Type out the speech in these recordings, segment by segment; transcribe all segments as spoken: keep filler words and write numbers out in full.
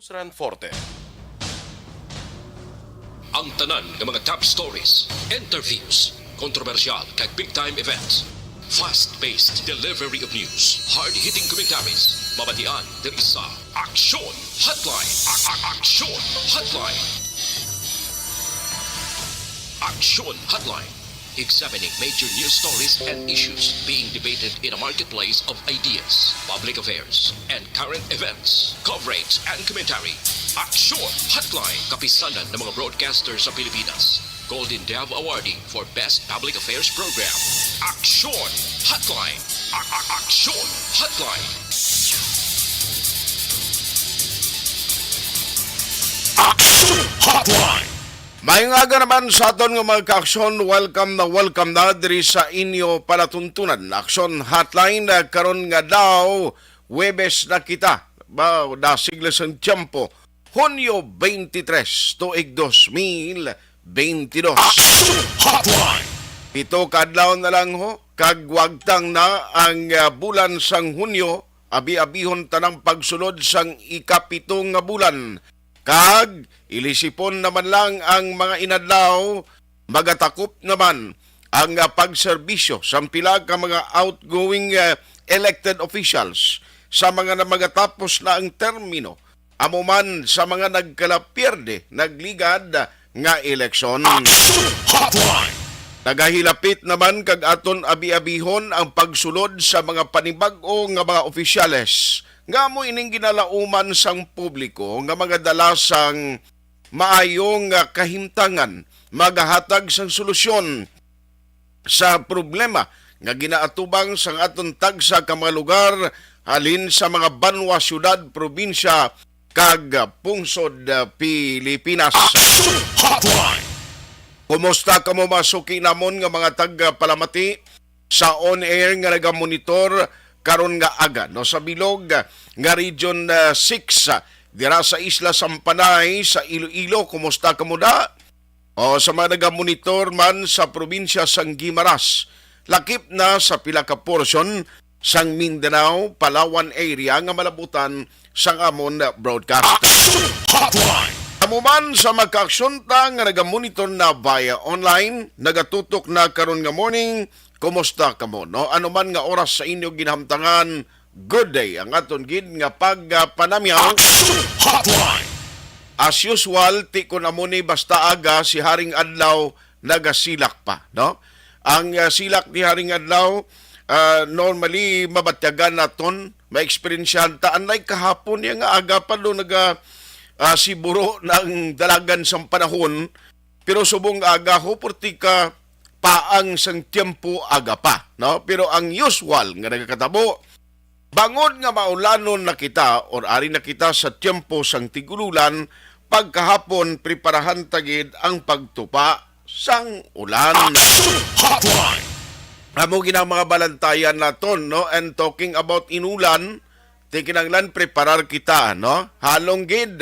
Ranforte. Ang tanan nga mga top stories, interviews, kontrobersyal kag big time events, fast-paced delivery of news, hard-hitting commentaries, mabatian diri sa Aksyon Hotline. A- a- Aksyon Hotline. Aksyon Hotline. Examining major news stories and issues being debated in a marketplace of ideas, public affairs, and current events, coverage and commentary. Aksyon Hotline, kapisanan ng mga broadcaster sa Pilipinas. Golden Dove Awardee for Best Public Affairs Program. Aksyon Hotline. A- a- Aksyon Hotline. Aksyon Hotline. Maayong aga naman sa aton nga mga ka-aksyon. Welcome na welcome na diri sa inyo palatuntunan. Aksyon Hotline, ah, karon nga daw, Huwebes na kita. Ba, dasig lang sang tiyempo. Hunyo twenty-three, tuig dos mil twenty-dos. Aksyon Hotline. Pito ka adlaw na lang ho, kag wagtang na ang, ah, bulan sang Hunyo, abi-abihon tanang pagsulod sang ikapito nga bulan. Kag ilisipon naman lang ang mga inadlaw, magatakop naman ang, ah, pagserbisyo sang pila ka mga outgoing, ah, elected officials sa mga na magatapos na ang termino, amo man sa mga nagkalapierde, nagligad nga eleksyon. Action Hotline. Nagahilapit naman kag aton abi-abihon ang pagsulod sa mga panibag-o nga mga opisyales nga amo ining ginalauman sang publiko nga magadala sang maayo nga kahimtangan, magahatag sang solusyon sa problema nga ginaatubang sang aton tagsa ka mga lugar, halin sa mga banwa, syudad, probinsya, kag pungsod, ah, Pilipinas. Action Hotline. Kumusta kamo, mga suki namon nga mga tagpalamati sa on-air nga nagamonitor karon nga aga, no, sa bilog nga Region, ah, six, ah, dira sa Isla Sampanay, sa Iloilo? Kumusta kamo da? O sa mga nagamonitor man sa probinsya sang Guimaras, lakip na sa pila ka portion sang Mindanao, Palawan area nga malabutan sang amon broadcast. Action Hotline. Amo man sa mga ka-aksyon ta nga nagamonitor na via online, nagatutok na karon nga morning, kumusta kamo, no? Ano man nga oras sa inyo ginahamtangan, good day ang aton gid nga pagpanamyaw. Action Hotline. As usual, ti kon amo ni basta aga, si Haring Adlaw nagasilak pa, no? Ang, ah, silak ni Haring Adlaw, ah, normally mabatyagan naton, maeksperiensyahan ta. Unlike kahapon niya nga aga pa do naga, ah, siburo ng dalagan sang panahon, pero subong aga ho, purti ka paang sang tiyempo aga pa, no? Pero ang usual nga nagakatabo, bangod nga maulanon na kita or ari na kita sa tiyempo sang tig-ululan, pagkahapon preparahan ta gid ang pagtupa sang ulan. Action Hotline. Amo gid ang mga balantayan naton, no? And talking about inulan, ti kinahanglan preparar kita, no? Halong gid.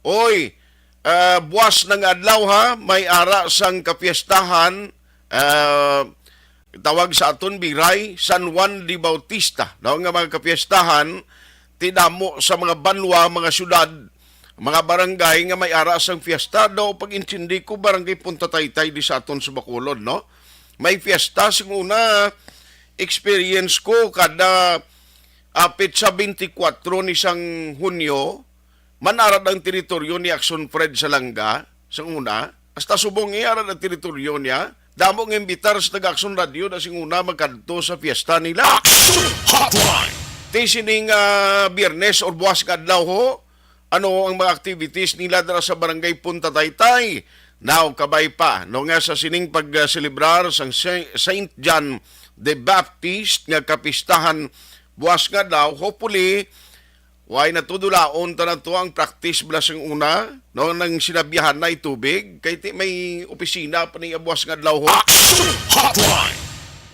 Oy, ah, buwas na nga adlaw, ha, may ara sang kapiestahan, ah, tawag sa aton biray, San Juan de Bautista, no, nga mga kapiestahan, ti damo sa mga banwa, mga syudad, mga barangay nga may ara sang fiesta. Daw pag-intindi ko, Barangay Punta Taytay di sa aton sa Bacolod, no? May fiesta, sing una, experience ko, kada, ah, petsa twenty-four ni sang Hunyo, man ara ang teritoryo ni Action Fred Salanga, sang una, hasta subong iya ara ang teritoryo niya. Damo nga imbitar sa taga Action Radio na sing una magkadto sa fiesta nila. Action Hotline. Ti sining, ah, Biyernes or buwas nga adlaw ho, ano ang mga activities nila dira sa Barangay Punta Taytay? Now, kabay pa, no, nga sa sining pagselebrar sang Sa-, Saint John the Baptist nga kapistahan buwas nga adlaw, hopefully, way na to, dulaon ta na to ang practice bala sang una, no, nang sinabihan na itubig, kay ti may opisina pa ni buwas nga adlaw ho. Action Hotline.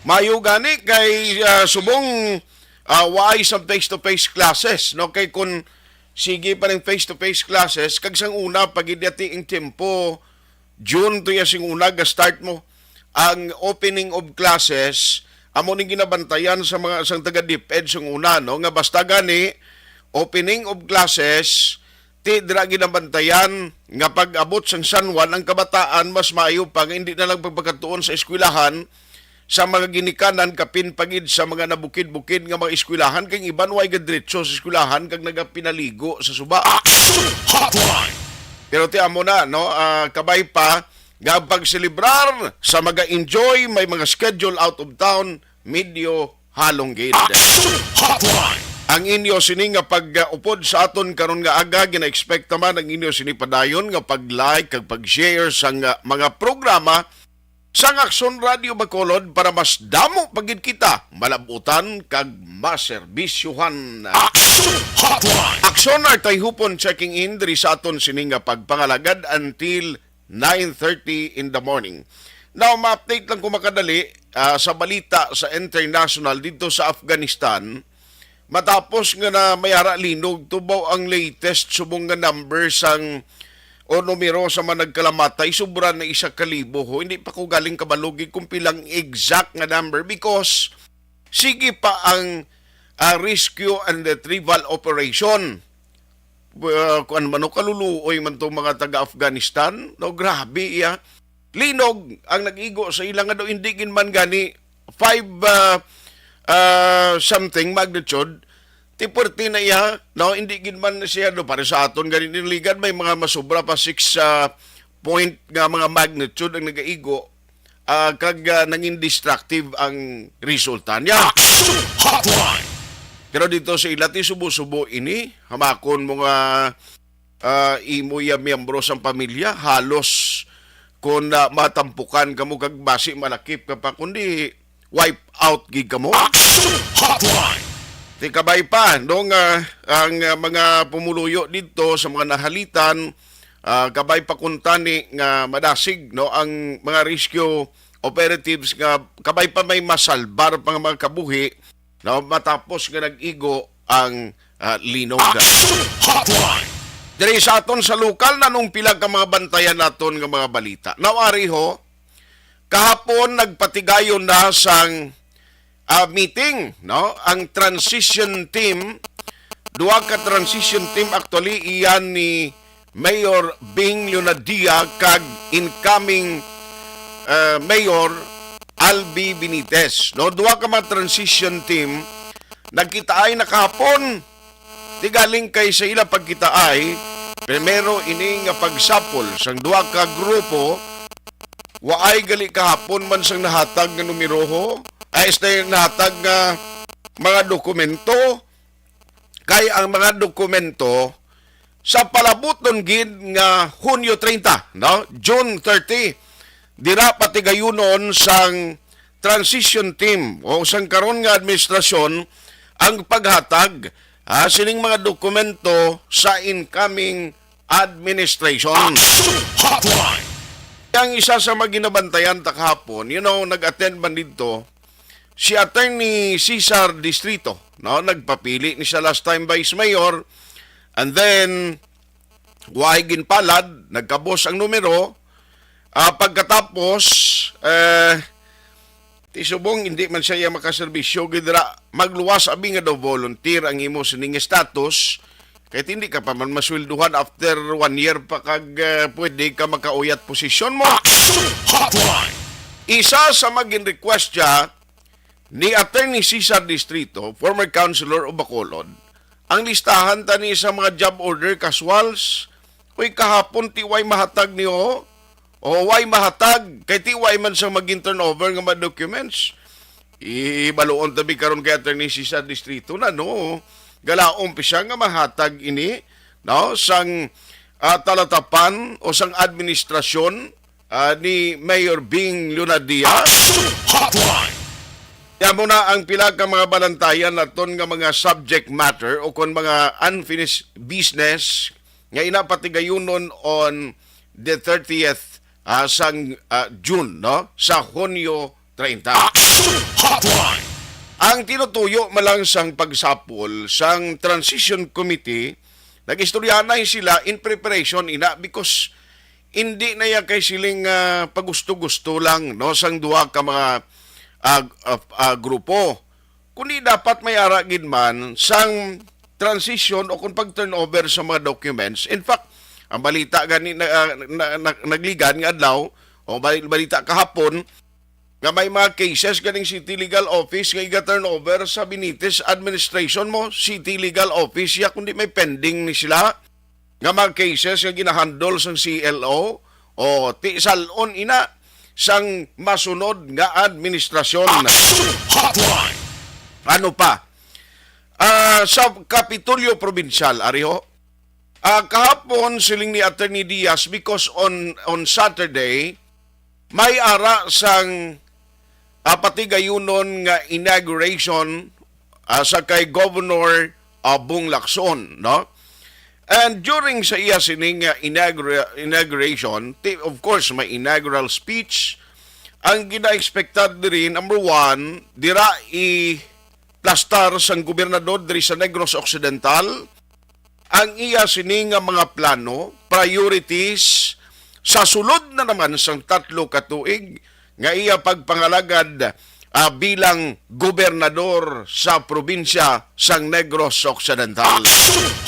Mayo gani kay, ah, subong, ah, waay sa face-to-face classes, no? Kay kun sige pa ning face-to-face classes, kag sang una pa gid yati ang tempo, June to ya sing una ga-start mo ang opening of classes, amo ning ginabantayan sa mga, sang taga DepEd sang una, no, nga basta gani opening of classes, Ti dira ginabantayan nga pag-abot sang San Juan, ang kabataan mas maayo pa nga hindi na lang pagpakatuon sa eskwelahan sa mga ginikanan, kapin pa gid sa mga nabukid-bukid nga mga eskwelahan, kay ang iban way gadiretso sa eskwelahan kag nagapinaligo sa suba. Action Hotline! Pero ti amo na, no, ah, kabay pa nga ang pagselebrar sa mga enjoy, may mga schedule out of town, medyo halong gid. Action Hotline! Ang inyo sini nga pag-upod sa aton karon nga aga, gina-expect naman ang inyo sini padayon nga pag-like kag pag-share sang, ah, mga programa sang Aksyon Radio Bacolod para mas damo pa gid kita malabutan kag maserbisyuhan. Action Hotline! Aksyon, Artay Hupon checking in diri sa aton sini nga pagpangalagad until nine thirty in the morning. Now, ma-update lang ko makadali, ah, sa balita sa international dito sa Afghanistan. Matapos nga na may ara linog, tubaw ang latest subong nga number sang o numero sa mga nagkalamatay, sobra na isa ka libo, ho. Hindi pa ko galing kabalugi kung pilang exact nga number because sige pa ang, ah, rescue and retrieval operation. Uh, kuan man, no, kaluluoy man tong mga taga Afghanistan, no, grabe iya. Linog ang nag-igo sa ila nga daw hindi gid man gani five, ah, ah, something magnitude. Ti puwerte na iya, no, hindi gid man siya, no, para sa aton gani niligad may mga masobra pa six, ah, point nga mga magnitude ang nagaigo, ah, kag, ah, nangin destructive ang resulta niya. Action Hotline! Pero dito sa ila, ti subo-subo ini, hamakon mo nga, ah, imo ya miyembro sang pamilya, halos kon, ah, matampukan kamo kag basi malakip ka pa, kundi wipe out gid kamo. Action Hotline! Ti kabay pa, no, nga ang, ah, mga pumuluyo dito sa mga nahalitan, ah, kabay pa kuntani nga madasig, no, ang mga rescue operatives nga kabay pa may masalbar pa nga mga kabuhi, no, matapos nga nag-igo ang, ah, linog. Action Hotline! Diri sa aton sa lokal, nanong pila ka mga bantayan naton nga mga balita. Now, ari ho, kahapon nagpatigayon na sang, ah, meeting, no? Ang transition team, duha ka transition team actually, iyan ni Mayor Bing Leonadia kag incoming, ah, Mayor Albi Benitez, no? Duha ka mga transition team nagkitaay na kahapon. Ti galing kay sa ila pagkitaay, primero ini nga pagsapol sang duha ka grupo, waay gali kahapon man sang nahatag nga numero, ho, ay, sa nahatag nga mga dokumento, kay ang mga dokumento sa palabuton gid nga Hunyo treinta, no? June thirty, dira patigayunon sang transition team o sang karon nga administrasyon ang paghatag, ah, sining mga dokumento sa incoming administration. Action Hotline! Ang isa sa mga ginabantayan ta kahapon, you know, nag-attend man didto si Attorney Cesar Distrito, no? Nagpapili ni siya last time vice mayor, and then, waay ginpalad, nagkabos ang numero. Ah, pagkatapos, eh, ti subong hindi man siya iya makaserbisyo, gid ra, magluwas abi nga daw volunteer ang imo sining status, kay hindi ka pa man masweldohan after one year pa kag, eh, pwede ka makauyat posisyon mo. Action Hotline! Isa sa magin request siya ni Attorney Cesar Distrito, former councilor of Bacolod, ang listahan tani sa mga job order casuals. Uy, kahapon ti way mahatag niyo, o way mahatag, kay ti way man sa magin turnover nga mga documents. Ibaluon tabi karon kay Attorney Cesar Distrito na, no? Galaom pa siya nga mahatag ini, no? Sang, ah, talatapan o sang administrasyon, ah, ni Mayor Bing Leonadia. Action Hotline! Yan mo na ang pila ka mga balantayan naton nga mga subject matter o kon mga unfinished business nga ina patigayunon on the thirtieth, ah, sang, ah, June, no? Sa Hunyo treinta. Action Hotline! Ang tinutuyo man lang sang pagsapol sang Transition Committee, nag-istoryahanay sila in preparation ina because hindi na iya kay siling, ah, pagusto-gusto lang, no, sang duha ka mga, ah, ah, ah, grupo. Kundi dapat may ara gid man sang transition o kung pag-turnover sa mga documents. In fact, ang balita gani na, ah, na, na, nagligan nga adlaw o bali- balita kahapon nga may mga cases ganing City Legal Office nga iga-turnover sa Benitez administration mo, City Legal Office ya, kundi may pending ni sila nga mga cases nga ginahandle sang C L O o ti salon ina sang masunod nga administrasyon. Hotline. Ano pa? Ah, sa Kapitolyo Provincial, ariho, ah, kahapon, siling ni Attorney Diaz, because on on Saturday, may ara sang, ah, patigayunon nga inauguration, ah, sa kay Governor, ah, Bong Lacson, no? And during sa iya sining, ah, inaugura- inauguration, ti- of course, may inaugural speech. Ang gina-expected diri, number one, dira i-plastar sang gobernador diri sa Negros Occidental ang iya sini nga mga plano, priorities sa sulod na naman sang tatlo ka tuig nga iya pagpangalagad, ah, bilang gobernador sa probinsya sang Negros Occidental.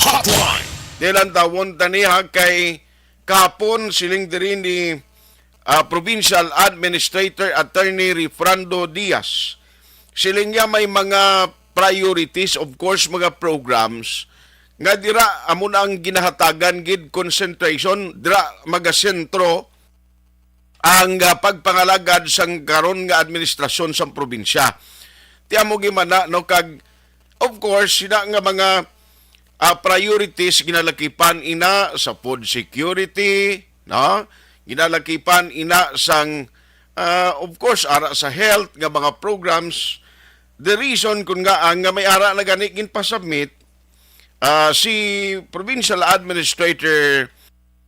Hotline. Dilantawon tani ha kay kahapon siling diri ni, ah, Provincial Administrator Attorney Refrando Diaz. Siling niya may mga priorities, of course, mga programs nga dira amo na ang ginahatagan gid concentration, dira magasentro ang, ah, pagpangalagad sang karon nga administrasyon sang probinsya. Ti amo gimana, no, kag of course sina nga mga, ah, priorities ginalakipan ina sa food security, no? Ginalakipan ina sang, ah, of course, ara sa health nga mga programs. The reason kun nga ang nga may ara na gani ginpasubmit, ah, si Provincial Administrator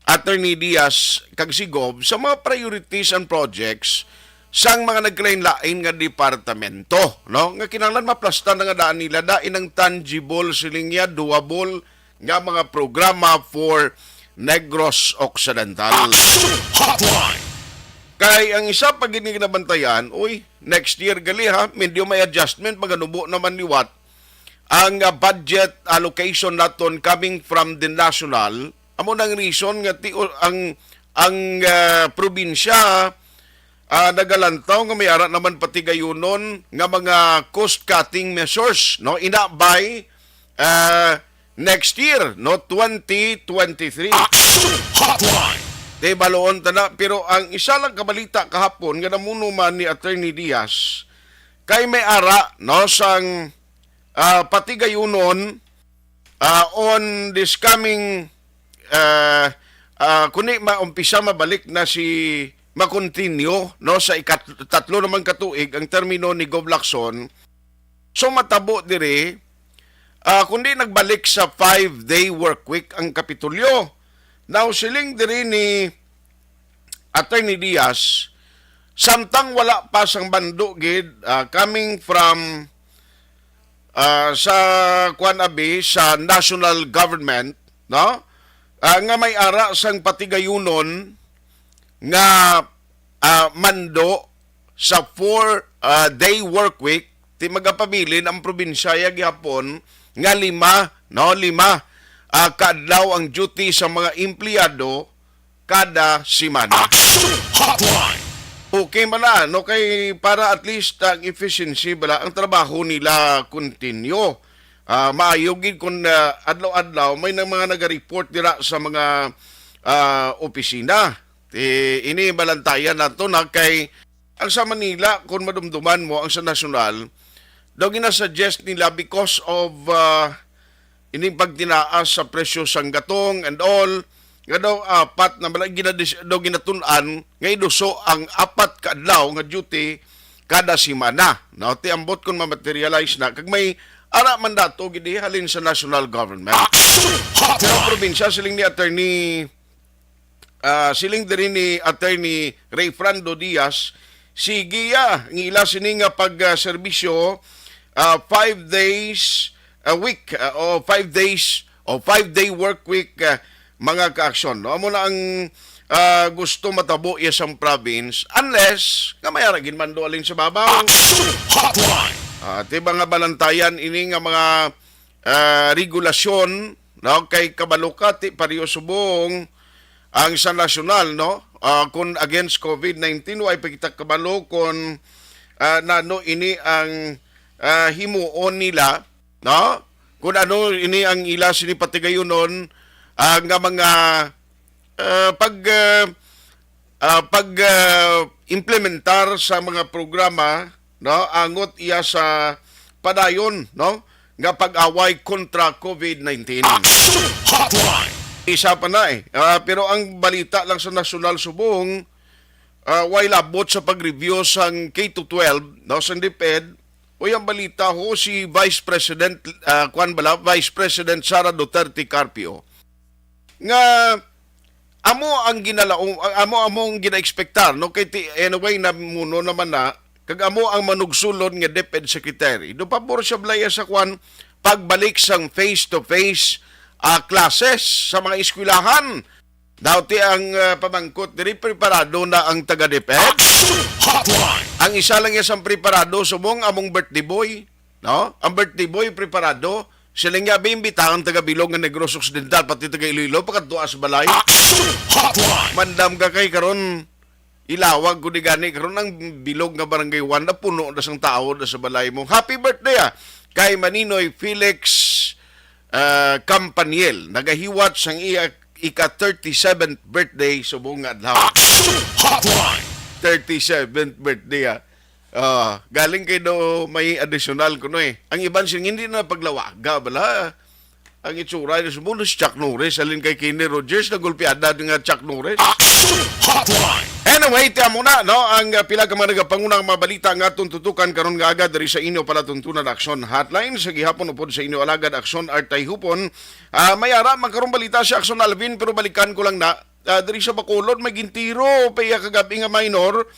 Attorney Diaz kag si Gov sa mga priorities and projects sang mga nagkalain-lain nga departamento, no? Nga kinahanglan maplastar na nga daan nila, daan ang tangible, siling niya, doable nga mga programa for Negros Occidental. Hotline. Kay ang isa pa gid nga ginabantayan, uy, next year gali ha, medyo may adjustment, maganubo naman liwat ang, ah, budget allocation naton coming from the national. Amo nang reason nga ti ang ang, ah, probinsya, ah, nagalantaw nga may ara naman patigayunon nga mga cost-cutting measures, no? Ina by, ah, next year, no, twenty twenty-three. Action Hotline. Di baloon ta na, pero ang isa lang kabalita kahapon nga namuno man ni Attorney Diaz kay may ara, no, sang, ah, patigayunon, ah, on this coming, ah, ah, kuni maumpisa, mabalik na si, ma-continue, no, sa ikat-, tatlo naman ka tuig ang termino ni Gov Lacson. So matabo diri, ah, kundi nagbalik sa five-day work week ang Kapitolyo. Now, siling diri ni Attorney Diaz, samtang wala pa sang bando gid, ah, coming from, ah, sa, kuan abi, sa national government, no? Ah, nga may ara sang patigayunon nga, ah, mando sa four, ah, day work week, ti magapabilin ang probinsya ya gihapon nga lima, no, lima, ah, ka adlaw ang duty sa mga empleyado kada semana. Action Hotline. Okay man na, no, kay para at least ang efficiency bala ang trabaho nila continue. Ah, maayo gid kung, ah, adlaw-adlaw may nang mga naga-report dira sa mga, ah, opisina. Ti, ini balantayan nato na kay ang sa Manila, kung madumduman mo ang sa nasyonal, daw ginasuggest nila because of, ah, ining pagtinaas sa presyo sang gatong and all, nga daw apat na bala ginadis-, daw ginatun-an nga iduso ang apat ka adlaw nga duty kada semana. No, ti ambot kung ma-materialize na kag may ara man dato gid halin sa national government. Action Hotline. Sa probinsya, siling ni Attorney, ah, siling diri ni Attorney Rayfrando Diaz, sige ya, ang ila sini nga pag, ah, serbisyo, ah, five days a week, ah, o five days o five-day work week, ah, mga ka-aksyon, no? Amo na ang, ah, gusto matabo iya sang province, unless nga may ara ginmando alin sa babaw. Action Hotline. Ah, ti ba nga balantayan ini nga mga, ah, regulasyon, no? Kay kabalo ka, ti pareho subong ang sa nasyonal, no? Ah, kung against COVID nineteen, wa pa kita kabalo kung, ah, nano ini ang, ah, himuon nila, no? Kung ano ini ang ila sini patigayunon, ah, nga mga, ah, pag, ah, ah, pag, ah, implementar sa mga programa, no, angot iya sa padayon, no, nga pag-away kontra COVID nineteen. Action Hotline! Isa pa na eh. Ah, pero ang balita lang sa nasyonal subong, ah, way labot sa pag-review sang K to twelve, no, sang DepEd, o yung balita ho, si Vice President, ah, kwan bala, Vice President Sara Duterte Carpio, nga amo ang ginalaong, amo, amo ang ginaekspektar, no? Kay ti, anyway, namuno naman na, kag amo ang manugsulod nga DepEd Secretary. Do pabor siya balaya sa kwan, pagbalik sang face-to-face, ah, classes sa mga eskwelahan. Daw ti ang, ah, pamangkot diri, preparado na ang taga DepEd? Action Hotline! Ang isa lang iya sang preparado, subong among birthday boy. No? Ang birthday boy, preparado. Sila nga, abi, imbitahan taga Bilog nga Negros Occidental, pati taga Iloilo, pakadto sa balay. Action Hotline! Mandam ka kay karon, ilawag ko di gani karon ang Bilog nga Barangay one na puno na sang tao na sa balay mo. Happy birthday, ah, kay Maninoy Felix, ah, Campaniel. Nagahiwat sang iya ika thirty-seventh birthday subong nga adlaw. Action Hotline! Thirty-seventh birthday, ah. Ah, galing kay do may additional kuno eh. Ang iban sing hindi na paglawaga bala. Ang itsura ni subong si Chuck Norris, alin kay Kenny Rogers, nagulpiada nga Chuck Norris. Action Hotline! Anyway, tiyan mo na, no? Ang, ah, pila ka mga nagapangunang mga balita nga atong tutukan karon nga aga diri sa inyo palatuntunan Action Hotline. Sa gihapon upod sa inyo alagad Action Artay Hupon. Ah, may ara man karong balita si Action Alvin, pero balikan ko lang na. Ah, diri sa Bacolod, may gintiro pa iya kagabi nga minor.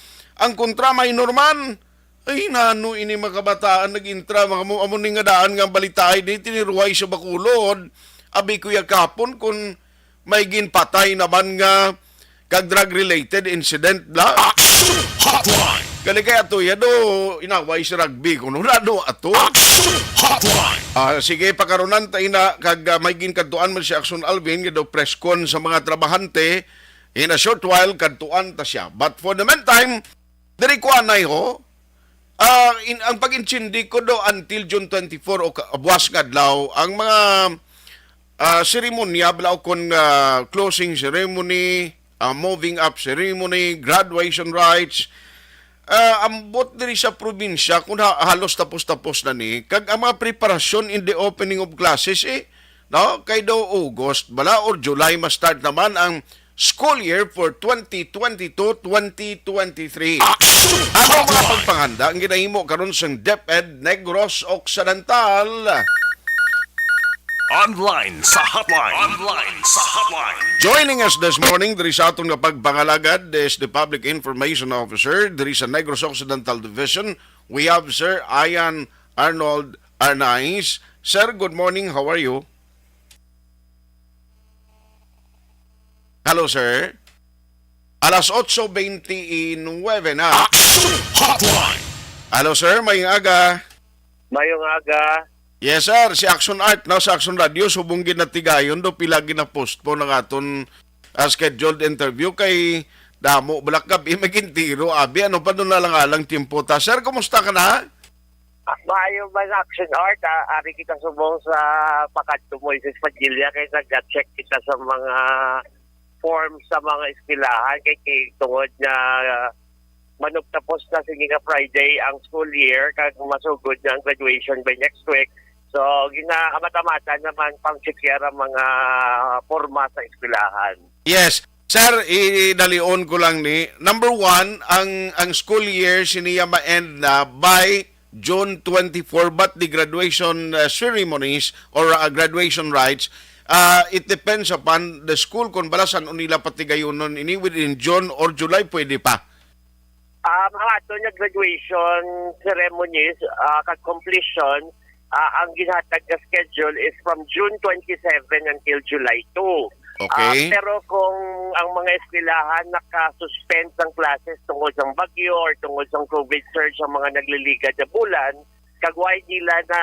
Ang kontra minor man. Ay, nano ini mga kabataan nag-intra, mga mo, amo ni nga daan nga balitaay di tiniruhay sa Bacolod. Abi ko ya kapon kung may ginpatay naman nga kag drug-related incident, bla? Action Hotline! Kani kay ato ya do inaway sa rugby kuno na do ato. Action Hotline! Ah, sige, pakarunan ta ina kag, ah, may ginkadtuan man si Action Alvin nga do press con sa mga trabahante. In a short while, kadtuan ta siya. But for the meantime, diri ko anay ho. Ah, in, ang pag-intindi ko do until June twenty-four o ka, buwas nga adlaw, ang mga, ah, seremonya, bala, o kon, ah, closing ceremony, ah, moving up ceremony, graduation rites, ah, ambot diri sa probinsya, kung ha-, halos tapos-tapos na ni, kag ang mga preparasyon in the opening of classes, eh, no? Kay daw August, bala, or July, ma-start naman ang school year for twenty twenty-two, twenty twenty-three. Action Ako mga Hotline! Pagpanghanda ang ginahimo karon sang DepEd Negros Occidental. Online sa hotline. Online sa hotline. Joining us this morning diri sa aton nga pagpangalagad is the Public Information Officer diri sa Negros Occidental Division. We have Sir Ian Arnold Arnaiz. Sir, good morning. How are you? Hello, sir. Alas otso bente y nuebe na. Action Hotline! Hello, sir. Mayong aga. Mayong aga. Yes, sir. Si Action Art, no, sa Action Radio, subong ginatigayon do, pila gina-postpone ang aton, ah, scheduled interview kay damo, balak gabi, magintiro. Abi, ano pa doon na lang alang tiempo ta. Sir, kumusta ka na? Ah, maayo man, Action Art, ah, ari kita subong sa pakadto Moises Padilla kay nag-check kita sa mga forms sa mga eskwelahan kay, kay tungod nga, ah, manugtapos na sini nga Friday ang school year kag masugod na ang graduation by next week. So, ginakamata-mata naman pang check ang mga porma sa eskwelahan. Yes. Sir, idalion ko lang ni. Number one, ang, ang school year siniya ma-end na by June twenty-four, but the graduation, uh, ceremonies or, uh, graduation rites, uh, it depends upon the school kung bala san-o nila patigayunon ini, within June or July, pwede pa. Um, ang aton nga graduation ceremonies, ah, kag completion, ah, ang ginhatag nga schedule is from June twenty-seven until July two. Okay. Ah, pero kung ang mga eskwelahan naka-suspend sang classes tungod sang bagyo or tungod sang COVID surge ang mga nagliligad nga bulan, Kag why nila na,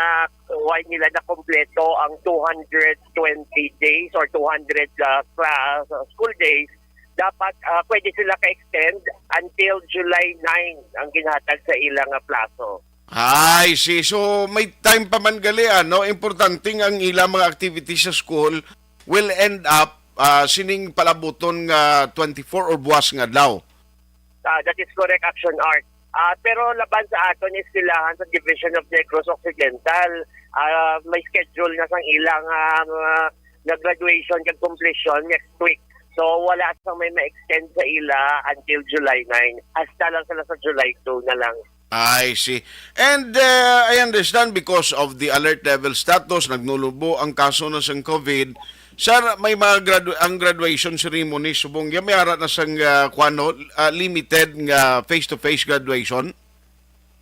why nila na kompleto ang two hundred twenty days or two hundred, ah, class, ah, school days, dapat, ah, pwede sila ka-extend until July nine ang ginhatag sa ilang, ah, plazo. Ay, si so may time pa man gali, ano? Importante nga ang ila mga activities sa school will end up, ah, sining palabuton nga twenty-four or buwas nga adlaw. Ah, that is correct, Action Art. Ah, pero laban sa aton eskwelahan sa Division of Negros Occidental, ah, may schedule na sang ilang, ah, mga, nga graduation kag completion next week. So, wala sang may ma-extend sa ila until July nine. Hasta lang sila sa July two na lang. I see. And, uh, I understand because of the alert level status, nagnubo ang kaso na sang COVID. Sir, may mga gradu-, ang graduation ceremony subong ya may ara na sang, uh, kuano, uh, limited nga face-to-face graduation?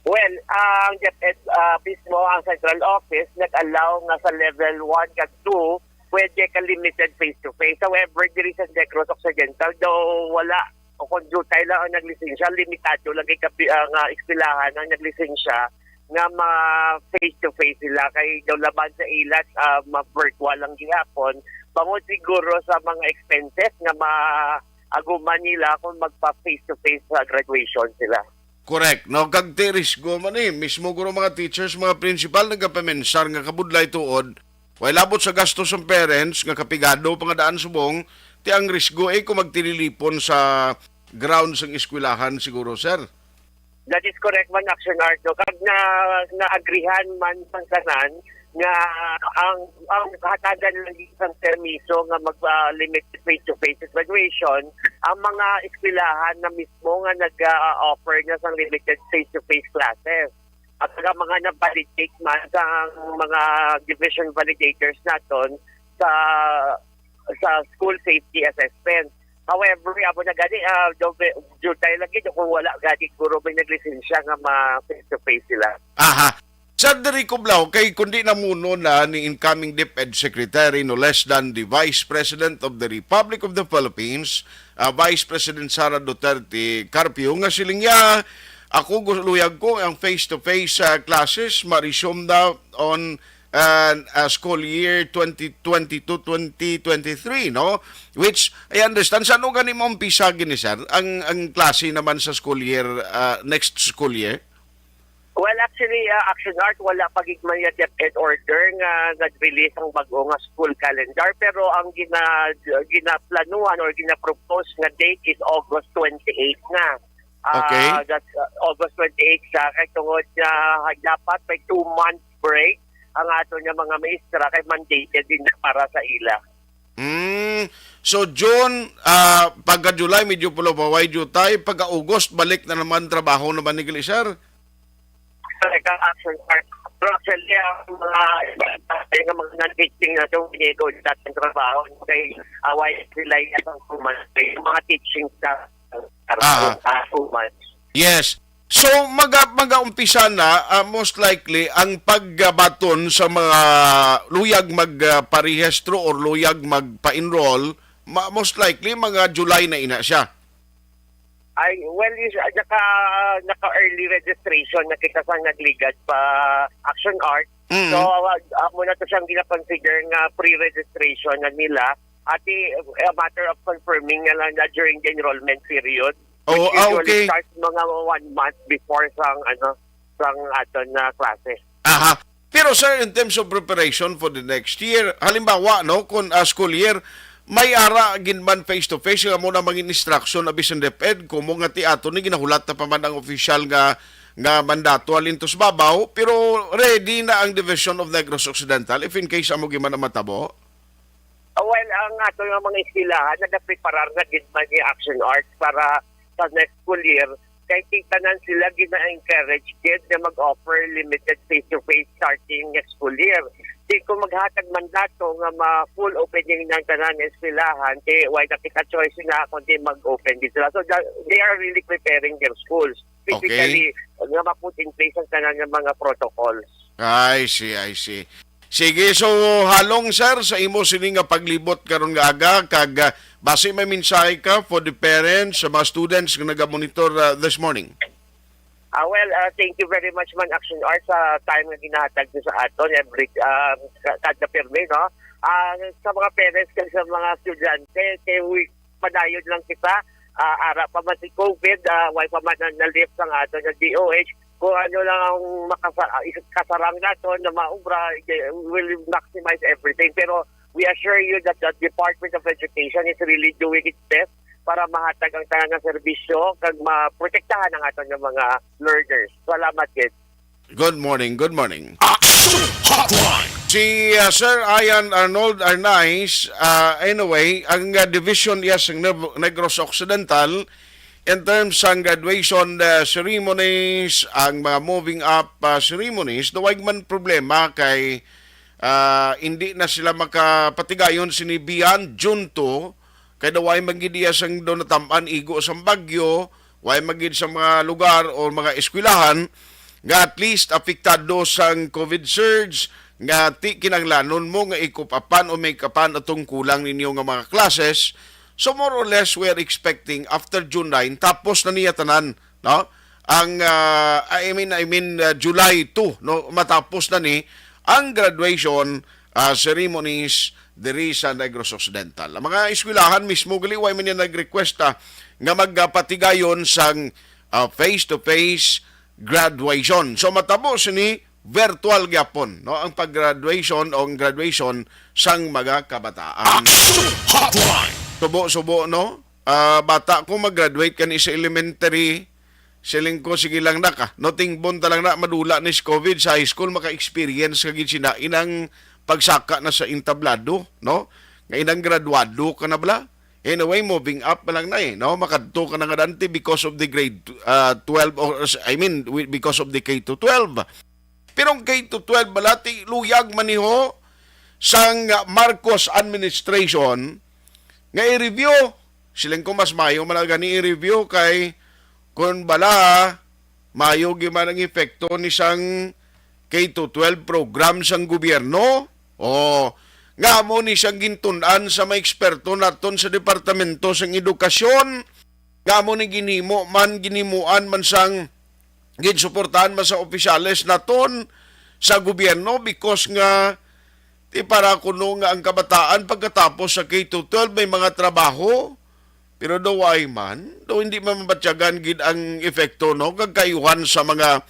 Well, ang DepEd, uh, mismo, ang central office nag-allow nga sa level one kag two pwede ka limited face-to-face. However, diri sa Negros Occidental daw wala, o kung diutay lang ang naglisensya, limitado lang kay kapi-, ah, nga eskwelahan ang naglisensya nga ma face to face sila, kay daw laban sa ilat, ah, ma virtual lang gihapon, bangod siguro sa mga expenses nga maaguman nila kung magpa face to face sa graduation sila. Correct, no? Kag ti risgo man ni mismo guro mga teachers, mga principal nagapamensar nga kabudlay tuod, way labot sa gastos ang parents nga kapigado pa nga daan subong, ti ang risgo, eh, kung magtililipon sa ground sang eskwelahan siguro, sir. That is correct man, Action Art, no? Kag na, naagrihan man sang tanan nga ang, ang hatagan lang sang permiso nga mag, ah, limited face-to-face graduation ang mga eskwelahan na mismo nga nag, ah, offer na sang limited face-to-face classes. At ang mga na-validate man sa mga division validators naton sa, sa school safety assessment. However, amo na gani, ah, daw be-, diutay lagi daw kung wala gani guro may naglisensya nga ma face to face sila. Aha. Sir Derico Blau, kay kundi namuno na ni incoming DepEd Secretary, no less than the Vice President of the Republic of the Philippines, ah, Vice President Sara Duterte Carpio, nga siling niya, "Ako gu-, luyag ko ang face-to-face, ah, classes ma-resume na on, ah, ah, school year twenty twenty-two, twenty twenty-three," no? Which, I understand, sa ano gani maumpisa gini, sir, ang, ang klase naman sa school year, ah, next school year? Well, actually, ah, Action Art, wala pa gid man yung DepEd order nga nag-release ang bag-o nga school calendar, pero ang gina-, ginaplanuhan or ginapropose nga date is August twenty-eight na. Ah, Okay. That's, ah, August twenty-eight siya, kay tungod nga dapat may two months break ang ato nga mga maestra kay mandated din na para sa ila. Mm. So, June, ah, pagka July, medyo pulupaway, jutay. Pagka August, balik na naman trabaho naman ni Glisar. Correct, ang Action Art. Pero actually, ang mga iba, yung mga non-teaching na doon, hindi ko dating trabaho. Kay away sila yung two months. Yung mga teaching staff, Aha. Ah, two months. Yes. So, maga-, magaumpisa na, ah, most likely, ang pagbaton sa mga luyag mag, ah, parehistro or luyag magpa-enroll, ma-, most likely, mga July na ina siya. Ay, well, is, ah, naka, naka-early registration na kita sa nagligad pa Action Art. Mm. So, ah, amo na to siyang ginakonsider nga pre-registration na nila. Ati, a matter of confirming na lang na during the enrollment period, which Oo, ah, usually okay. starts mga one month before sang, ano, sang aton na klase. Aha. Pero, sir, in terms of preparation for the next year, halimbawa, no, kung, ah, school year, may ara gid man face-to-face nga mo na mangin instruction na bisan DepEd, kung mo nga ti ato ni ginahulat na pa man ang official nga, nga mandato halin to sa babaw, pero ready na ang Division of Negros Occidental if in case amo gid man ang matabo? Ah, well, ang ato nga mga eskwelahan, nagapreparar na gid man ni Action Arts para sa next school year. Kay tanan sila gina-encourage gid na mag-offer limited face-to-face starting next school year. Di kung maghatag mandato nga ma-full opening ng tanan nga eskwelahan, di why na kita choice na kundi mag-open gid sila. So, the-, they are really preparing their schools. Okay. Physically, nga ma-put in place ang tanan nga mga protocols. I see, I see. Sige, so halong, sir, sa imo sini nga paglibot karon nga aga, kag, ah, basi may mensahe ka for the parents, sa mga students nga nagamonitor, ah, this morning? Ah, well, ah, thank you very much man, Action Art, sa time nga ginahatag niyo sa aton every, um, ka-, kada pirmi, no? Ah, sa mga parents kag sa mga estudyante, kay wi-, padayon lang kita. Ah, ara pa man si COVID, ah, way pa man na, na-lift ang aton nga D O H. Kung ano lang ang makasa-, ah, is-, kasarang naton na maubra, eh, we'll maximize everything. Pero we assure you that the Department of Education is really doing its best para mahatag ang tanan nga serbisyo kag maprotektahan ang aton nga mga learners. Salamat, Ken. Good morning, good morning. Action Hotline. Si, uh, Sir Ian Arnold Arnaiz, uh, anyway, ang, uh, division iya sa Neg-, Negros Occidental, in terms sang graduation, uh, ceremonies, ang mga moving up, uh, ceremonies, daw way man problema kay, uh, hindi na sila makapatigayon sini beyond June two, kay daw way man gid iya sang daw natam-an igo sang bagyo, way man gid sa mga lugar o mga eskwelahan nga at least apektado sang COVID surge nga ti kinahanglanon mo nga ikup-apan o make-upan atong kulang ninyo nga mga classes. So more or less we are expecting after June nine tapos na niya tanan, no? Ang, ah, I mean, I mean, ah, July two, no, matapos na ni ang graduation, ah, ceremonies diri sa Negros Occidental. Ang mga eskwelahan mismo gali way man niya nag-request, ah, nga magpatigayon sang, ah, face-to-face graduation. So matabo sini virtual gyapon, no, ang pag-graduation o ang graduation sang mga kabataan. Action Hotline. Subo-subo, no? Ah, bata ko mag-graduate kani sa elementary, siling ko, "Sige lang, nak, ah. No, tingbon ta lang na, madula ni sa COVID sa high school, maka-experience ka gid sina inang pagsaka na sa entablado, no? Nga inang graduado ka na bala." Anyway, moving up na lang na eh, no? Makadto ka na nga dante because of the grade, ah, twelve or, I mean, wi-, because of the K to twelve. Pero ang K to twelve bala, ti luyag man ni ho sang Marcos administration nga i-review. Siling ko mas mayo man na gani i-review kay kun bala mayo gyud man ang epekto ni sang K to twelve program sang gobyerno. O, nga amo ni sang gintun-an sa mga eksperto naton sa Departamento sang Edukasyon, nga amo ni ginhimo man, ginhimuan man sang ginsuportahan man sa opisyales naton sa gobyerno, because nga ti para kuno nga ang kabataan pagkatapos sa K to twelve may mga trabaho, pero daw ay man, daw hindi man mabatyagan gid ang epekto, no, kag kaayuhan sa mga,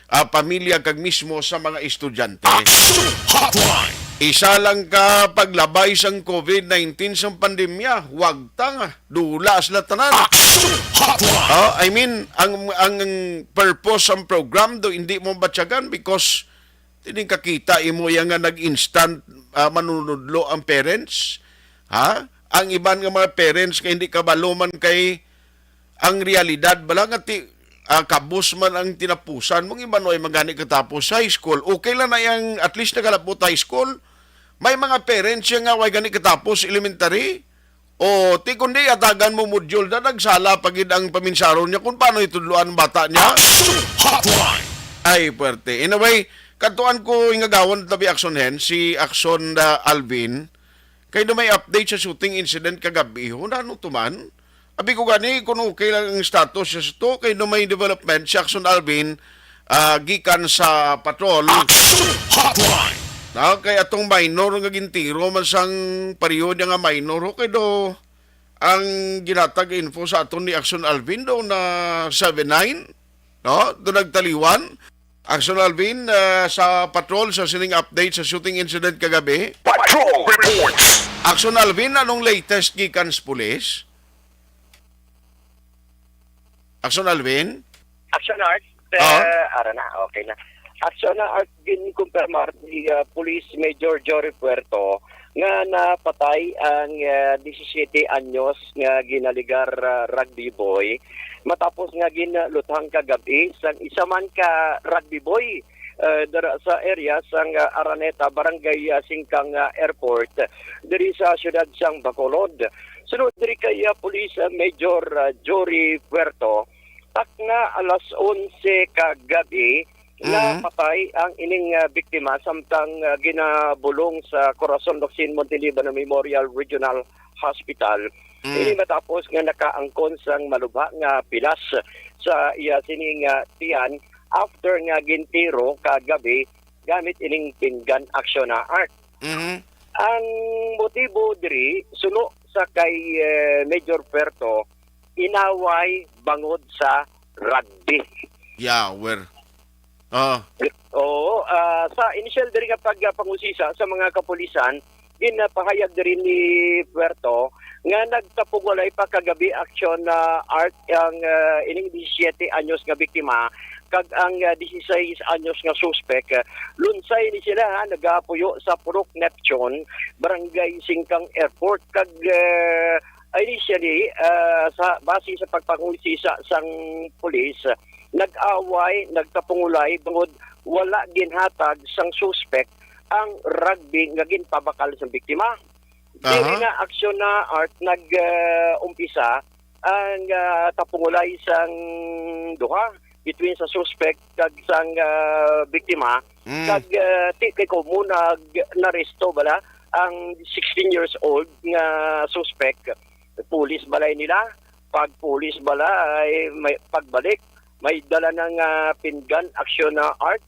ah, pamilya kag mismo sa mga estudyante. Action Hotline. Isa lang ka paglabay sang COVID nineteen sang pandemya, wag ta nga dula sila tanan. Action Hotline. Oh, I mean, ang, ang purpose sang program do hindi mo batyagan because tining kakita imo yan nga nag-instant, ah, manunudlo ang parents. Ha? Ang iban nga mga parents nga hindi kabalo man kay ang realidad bala nga ti, ah, kabus man ang tinapusan mo, iban way man gani katapos high school. Okay lang na yang at least nakalabot high school. May mga parents siya nga way gani katapos elementary. O, ti kundi atagan mo module na nagsala pa gid ang paminsaron niya kung paano itudloan ang bata niya. Action Hotline. Ay, puwerte. In a way, katuan ko ingagawan tabi Action Hen, si Action, ah, Alvin. Kay do may update sa shooting incident kagabi. Ho, nano to man? Abi ko gani kung okay lang ang status siya sa to. Kay do may development si Action Alvin, ah, gikan sa patrol. Action Hotline. Na, kay atong minor nga gintiro man sang pareho niya nga minor, ho, kay do ang ginatag info sa aton ni Action Alvin do na seven nine, no? Do nagtaliwan. Action Alvin, ah, sa patrol sa sining update sa shooting incident kagabi. Patrol Reports. Action Alvin, anong latest gikan sa pulis? Action Alvin? Action Art, ah, ara na, okay na. Action na Art, ginkumpirmar ni, ah, Police Major Jory Puerto nga napatay ang, ah, disisiete anyos nga ginaligar, ah, rugby boy matapos nga ginluthang kagab-i sang isa man ka rugby boy, ah, dira sa area sang, ah, Araneta, Barangay, ah, Singkang, ah, Airport, diri sa siyudad sang Bacolod. Sunod diri kay, ah, Police, ah, Major, ah, Jory Puerto, takna alas onse ka gab-i, Mhm. napatay ang ining, ah, biktima samtang, ah, ginabulong sa Corazon Locsin Montiliban Memorial Regional Hospital. Mm. Ini matapos nga nakaangkon sang malubha nga pilas sa iya sini nga tiyan after nga gintiro kagabi gamit ining pinggan, Aksyon na Art. Mhm. Ang motibo diri, suno sa kay, eh, Major Puerto, inaway bangod sa rugby. Yawer. Ah. Oo, ah, sa initial diri nga pagpangusisa sa mga kapulisan, ginapahayag diri ni Puerto nga nagtapugulay pa kagabi, Aksyon na Art, ang, ah, ining disisiete anyos nga biktima kag ang, ah, dieciséis anyos nga suspek. Lunsay ni sila, ha, nagapuyo sa Purok Neptune, Barangay Singkang Airport, kag, ah, initially, ah, sa base sa pagpangusisa sang pulis, nag-away, nagtapungulay bangod wala ginhatag sang suspek ang rugby nga ginpabakal sang biktima. Diri Aha. na, Aksyon na Art, nag, ah, umpisa ang, ah, tapungulay sang duha between sa suspek kag sang, ah, biktima. Mm. Kag, ah, ti kay kumo nag naresto bala ang sixteen years old nga suspek. Pulis balay nila. Pag pulis balay, may pagbalik, may dala na nga pinggan, Aksyon na Art.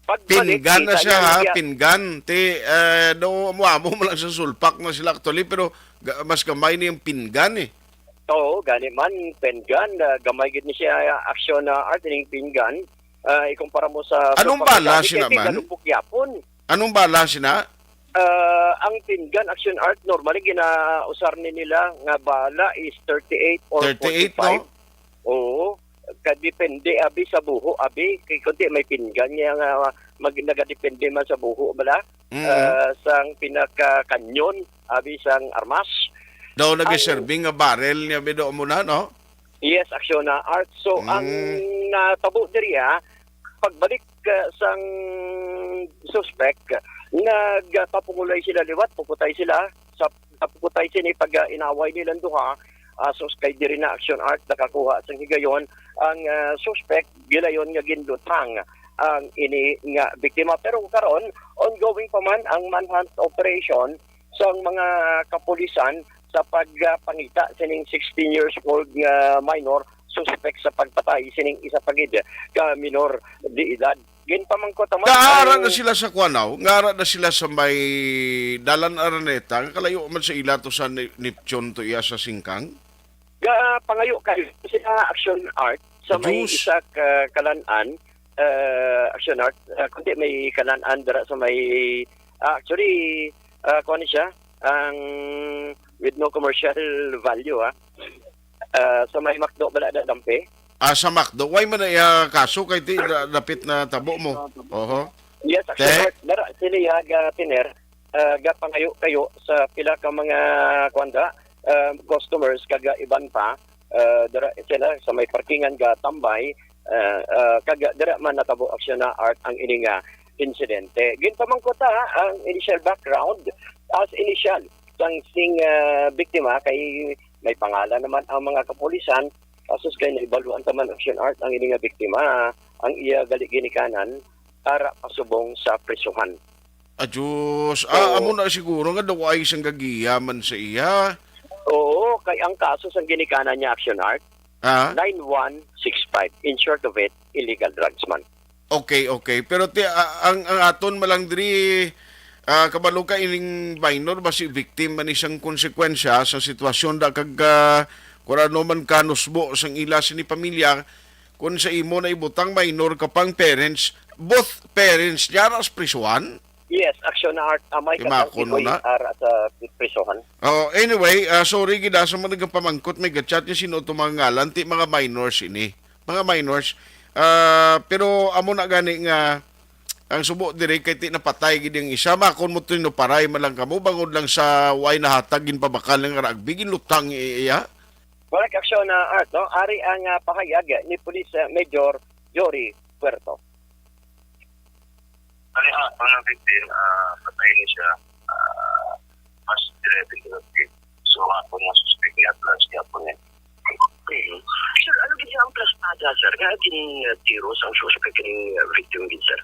Pagbalik, Pinggan na kita siya, niya ha? niya Pinggan. Ti, eh, do, amo-amo mo lang sa sulpak na sila actually, pero ga- mas gamay niyang pinggan eh. Oo, gani man, pinggan, ah, gamay gid ni siya, Aksyon na Art, ining pinggan. Ah, ikumpara mo sa Anong sulpak bala sa sina kay man? Pinggan, upok yapon. Anong bala sina? Ah, ang pinggan, Aksyon Art, normally ginausar ni nila nga bala is thirty-eight or Thirty-eight, forty-five. No? Oo. Kadepende abi sa buho, abi. Kay kunti may pinggan niya nga mag, nagadepende man sa buho, bala. Mm. Ah, sang pinakakanyon, abi, sang armas. Daw Ang nag-serving nga barrel niya, bido mo na, no? Yes, Aksyon na Art. So, ang Mm. natabo diri, ah, pagbalik, ah, sang suspek, nagpapungulay sila liwat, puputay sila. Sa, sa puputay sini pag, ah, inaway nilang duha, ah, sus kay diri na, Aksyon Art, nakakuha sang higayon ang, ah, suspek, gilayon nga ginlutang ang ini nga biktima. Pero karon, ongoing pa man ang manhunt operation sang mga kapulisan sa pagpangita sining sixteen years old nga minor suspek sa pagpatay sining isa pa gid ka minor de edad. Ginpamangkot naman Nga ara ang na sila sa kuan, aw? Nga ara na sila sa may Dalan Araneta, nga kalayo man sa ila to sa Ni-, Neptune to iya sa Singkang? Ga, pangayo kayo sila, Aksyon Art, sa may Diyos. isa ka Kalan-an, ah, Aksyon Art, ah, kundi may Kalan-an dira sa may, ah, actually, ah, kuwan siya, ang with no commercial value, ah. Ah, sa may McDo, bala na dampi. Ah, sa McDo. Why man na iya kaso kay ti da- dapit na tabo mo? Oho. Yes, Te? Actually, Art, dara, sila ya, ga tiner, ah, ga pangayo kayo sa pila ka mga, kuwan da, ah, customers, kag, ah, iban pa, ah, dara sila sa may parkingan ga tambay, ah, ah, kag dara man natabo, Aksyon na Art, ang ini nga insidente. Ginpamangkot ta ang initial background as initial sang sing, ah, biktima kay may pangalan naman ang mga kapulisan. Kasos kay naibaluan ta man, Aksyon Art, ang ini nga biktima, ang iya gali ginikanan para pasubong sa prisuhan. Adios. Ah, Oo. Amo na siguro nga daw ay isang gagiya man sa iya. Oo, kay ang kaso sang ginikanan niya, Aksyon Art, Ah? nine one six five. In short of it, illegal drugs man. Okay, okay. Pero ti, ah, ang, ang aton malang diri, ah, kabalo ka ining minor ba si victim man isang konsekwensya sa sitwasyon da kag, ah, kung ano man kanusbo sang ila sini pamilya, kung sa imo na ibutang minor ka pang parents, both parents niya ras prisuhan? Yes, Aksyon na Art, amay ka Imakon mo na? Ara sa prisuhan. Oh, anyway, ah, sorry gid, ah, sa mga nagapamangkot, may gachat niya sino to mga ngalan, ti mga minors ini. Mga minors. Ah, pero amo na gani nga ang subo diri kay ti napatay gid ang isa, makon mo to no paray man lang kamo bangod lang sa way nahatag ginpabakal nga rugby ginlutang iya. Correct, Aksyon na Art, no? Ari ang, ah, pahayag ni Police, ah, Major Jory Puerto. Ano nga, mga victim, ah, patay ni siya, ah, mas eleven to fifteen. So, nga po nga suspect niya, plus niya po niya. Sir, ano gid ang plastada, sir? Nga gin-, uh, tiro sa suspect ni, uh, victim gid, sir?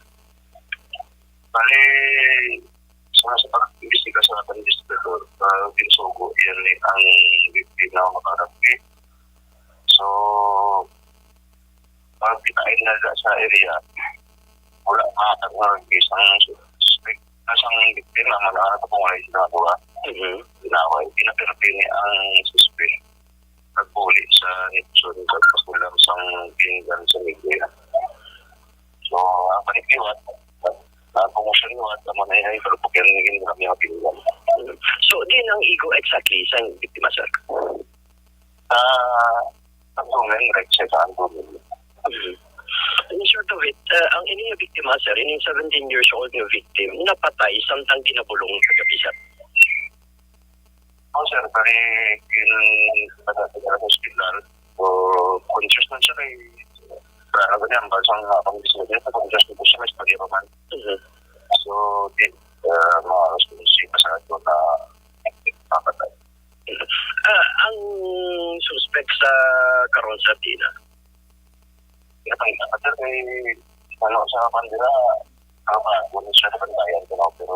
Bale, sa, sa pag-imbestiga sa pag-imbestiga, Uh, ginsugo yan ni ang biktima nga barangay. So, pagkitain na sa area, wala makatag nga isang suspect. Kasang biktima, malahat ako nga yung ginagawa. Mhm. Ginaway, pinapirapin niya ang suspect. Nagbuli sa Nixon, tapos ulam sang pinggan sa media. So, ang panigliwat, ang promotion liwat, amo na yun, pero pag yan, naging kami ang pinggan. So, di nang igo exactly sang biktima, sir? Ah, ang domen, right side sa ang domen. Mhm. In short of it, uh, ang ining biktima, sir, ining seventeen years old nga victim, napatay samtang ginabulong kagabi, sir. Oh, sir, bali, in, sa hospital, so, conscious man siya kay, para ano niya, ang basang nga, pang business niya, conscious na po siya, may study pa man. Mhm. So, di, uh, mga alas dose pa sa ato na papatay. Ah, ang suspect sa karon sa Tina? Katang, sir, kay, ano, sa bandera, ang mga pulis siya sa bandayan ko, no? Pero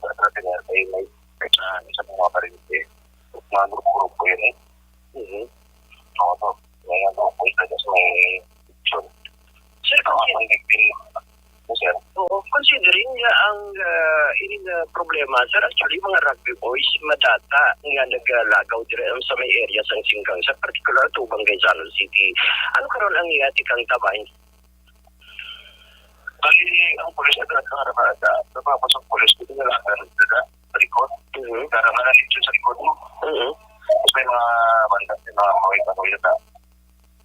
sa traffic na kay may, may sa, sa mga parente, mga grupo-grupo yun, eh. Mhm. Oo, to. May mga grupo yun, tapos may picture. Sir, ang, ang victim, sir. Oo, considering nga ang, ah, ining, ah, problema, sir, actually, mga rugby boys, madata nga nagalagaw diri sa may area sang Singkang, sa particular, tubang kay San Jose City. Ano karon ang iya tikang tabahin? Bali, ang pulis na pinagkaharap na sa, sa mga pasang pulis, dito na lang, sa, sa likod. Mhm. Para manalip siya sa likod mo. Mhm. Tapos may mga banda, may mga kawit-kawit na.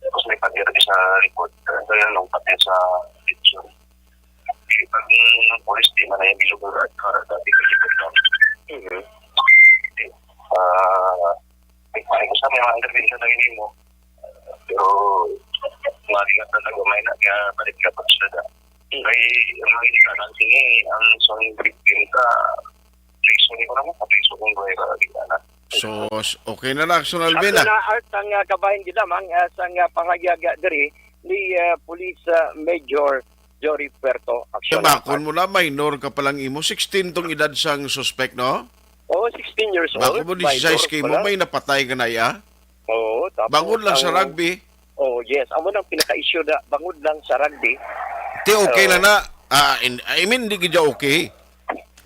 Tapos may pader sa likod. Kaya nung pati sa picture. Pag ang pulis, di man na yung bilog ng red car, dati ko likod lang. Mhm. Ah, may pare ko sa may mga intervention na yun mo. Pero, mga ligat na tayo, may na, kaya balik ka pa sila. Mhm. Kay, ang mga hindi ka lang, sige, ang song victim ka, Jason, ikaw naman, patay sa kong buhay ka, di ka na. So, s- okay na na, Action Alvin, Action ah. Na, Art, ang, ah, kabahin gid lamang, ah, sang, ah, pahayag, ah, diri ni, ah, Police, ah, Major Jory Puerto. Action na, Tabakon Art. Mo na, minor ka palang imo. Sixteen tong edad sang suspect, no? Oo, sixteen years Bako old, mo, minor disisais kay mo, pala. May napatay ka na, ya? Oo, tapos Bangod lang sa ang rugby. Oh, yes. Amo nang pinaka-issue na, bangod lang sa rugby. Ti, okay Oo. Na na. Ah, in- I mean, di gid siya okay.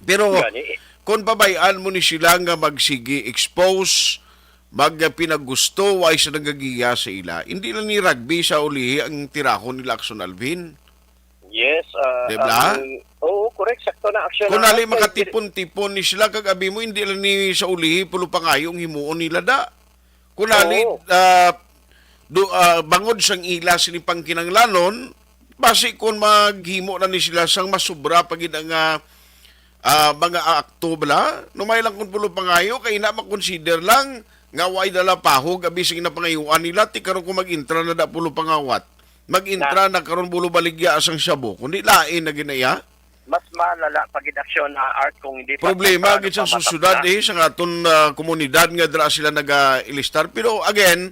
Pero Gani, eh. Kung pabayaan mo ni sila nga magsigi expose, magpinagusto, wa sila nagagiya sa ila, hindi lang ni rugby sa ulihi ang tirahon nila, Action Alvin. Yes, ah, Di ba? Ang, oo, correct. Sakto na, Action Kung na, nali Art, kay makatipon-tipon ni sila, kag abi mo, hindi lang ni sa ulihi, pulo pangayo ang himuon nila da. Kung nali, Oo. Ah, do, ah, bangod sang ila sini pangkinanglanon, basi kung maghimo na ni sila sang masubra pa gid ang, ah, ah, mga akto bala, numay lang kung pulo pangayo, kay ina makonsider lang nga way dala pahog, abi sing napangayuan nila, ti karon kung mag-intra na da pulo pangawat. Mag-intra na karon bulo baligya sang shabu, kundi lain na ginaya. Mas malala pa gid aksyon na Art kung hindi pa Problema kompleto gid sang pamatas susyudad, na. Eh, sa aton, ah, komunidad nga dira sila naga-ilistar. Pero again,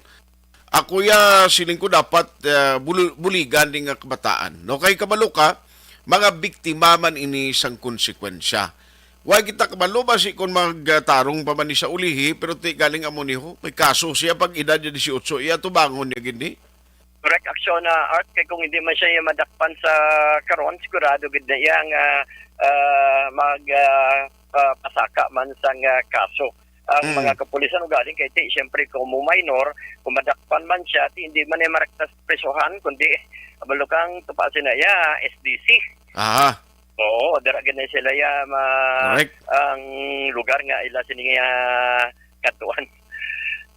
ako ya siling ko dapat, ah, bul- buligan ni nga kabataan. No, kay kabalo ka, mga biktima man ini sang konsekwensya. Wa kita kabalo ba si kung magtarong pa man ni sa ulihi, pero ti galing amo ni ho, may kaso siya pag edad niya dieciocho, iya tubangon niya gid ni. Correct action na Art, kay kung hindi man siya madakpan sa karon, sigurado gid na iya nga, ah, mag, ah, ah, pasaka man sang, ah, kaso. Ang Mm. Mga kapulisan ugaling kay ti, siyempre, kung mo minor, kung madakpan man siya, ti, hindi man niya marektas presohan, kundi, abalo kang tupasin na iya, S D C. Aha. Oo, dira gid na sila ya ma Correct. Ang lugar nga ila sini nga katuan.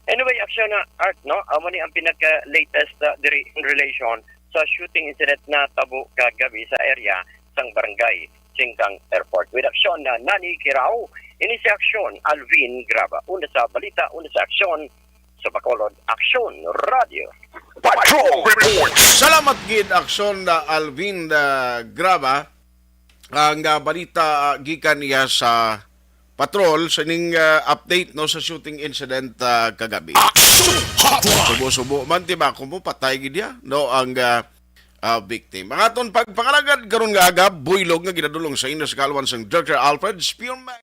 Anyway, aksyon na Art, no? Amo ni ang pinaka-latest, uh, diri in relation sa shooting incident na tabo kagabi sa area sang barangay Singkang Airport. With aksyon na Nani Kirao, ini si aksyon Alvin Graba. Una sa balita, una sa aksyon sa Bacolod, Aksyon Radio. Patrol Report. Salamat gid, aksyon na Alvin, uh, Graba. Ang, ah, balita, ah, gikan niya sa patrol sa ning, ah, update, no, sa shooting incident, ah, kagabi. Action Hotline. Subo-subo man, di ba, kung mo patay gid ya, no, ang, ah, ah, victim. Ang aton pagpangalagad karon nga aga, buylog nga ginadulong sa inyo sa kalwan sang Doctor Alfred Spearman.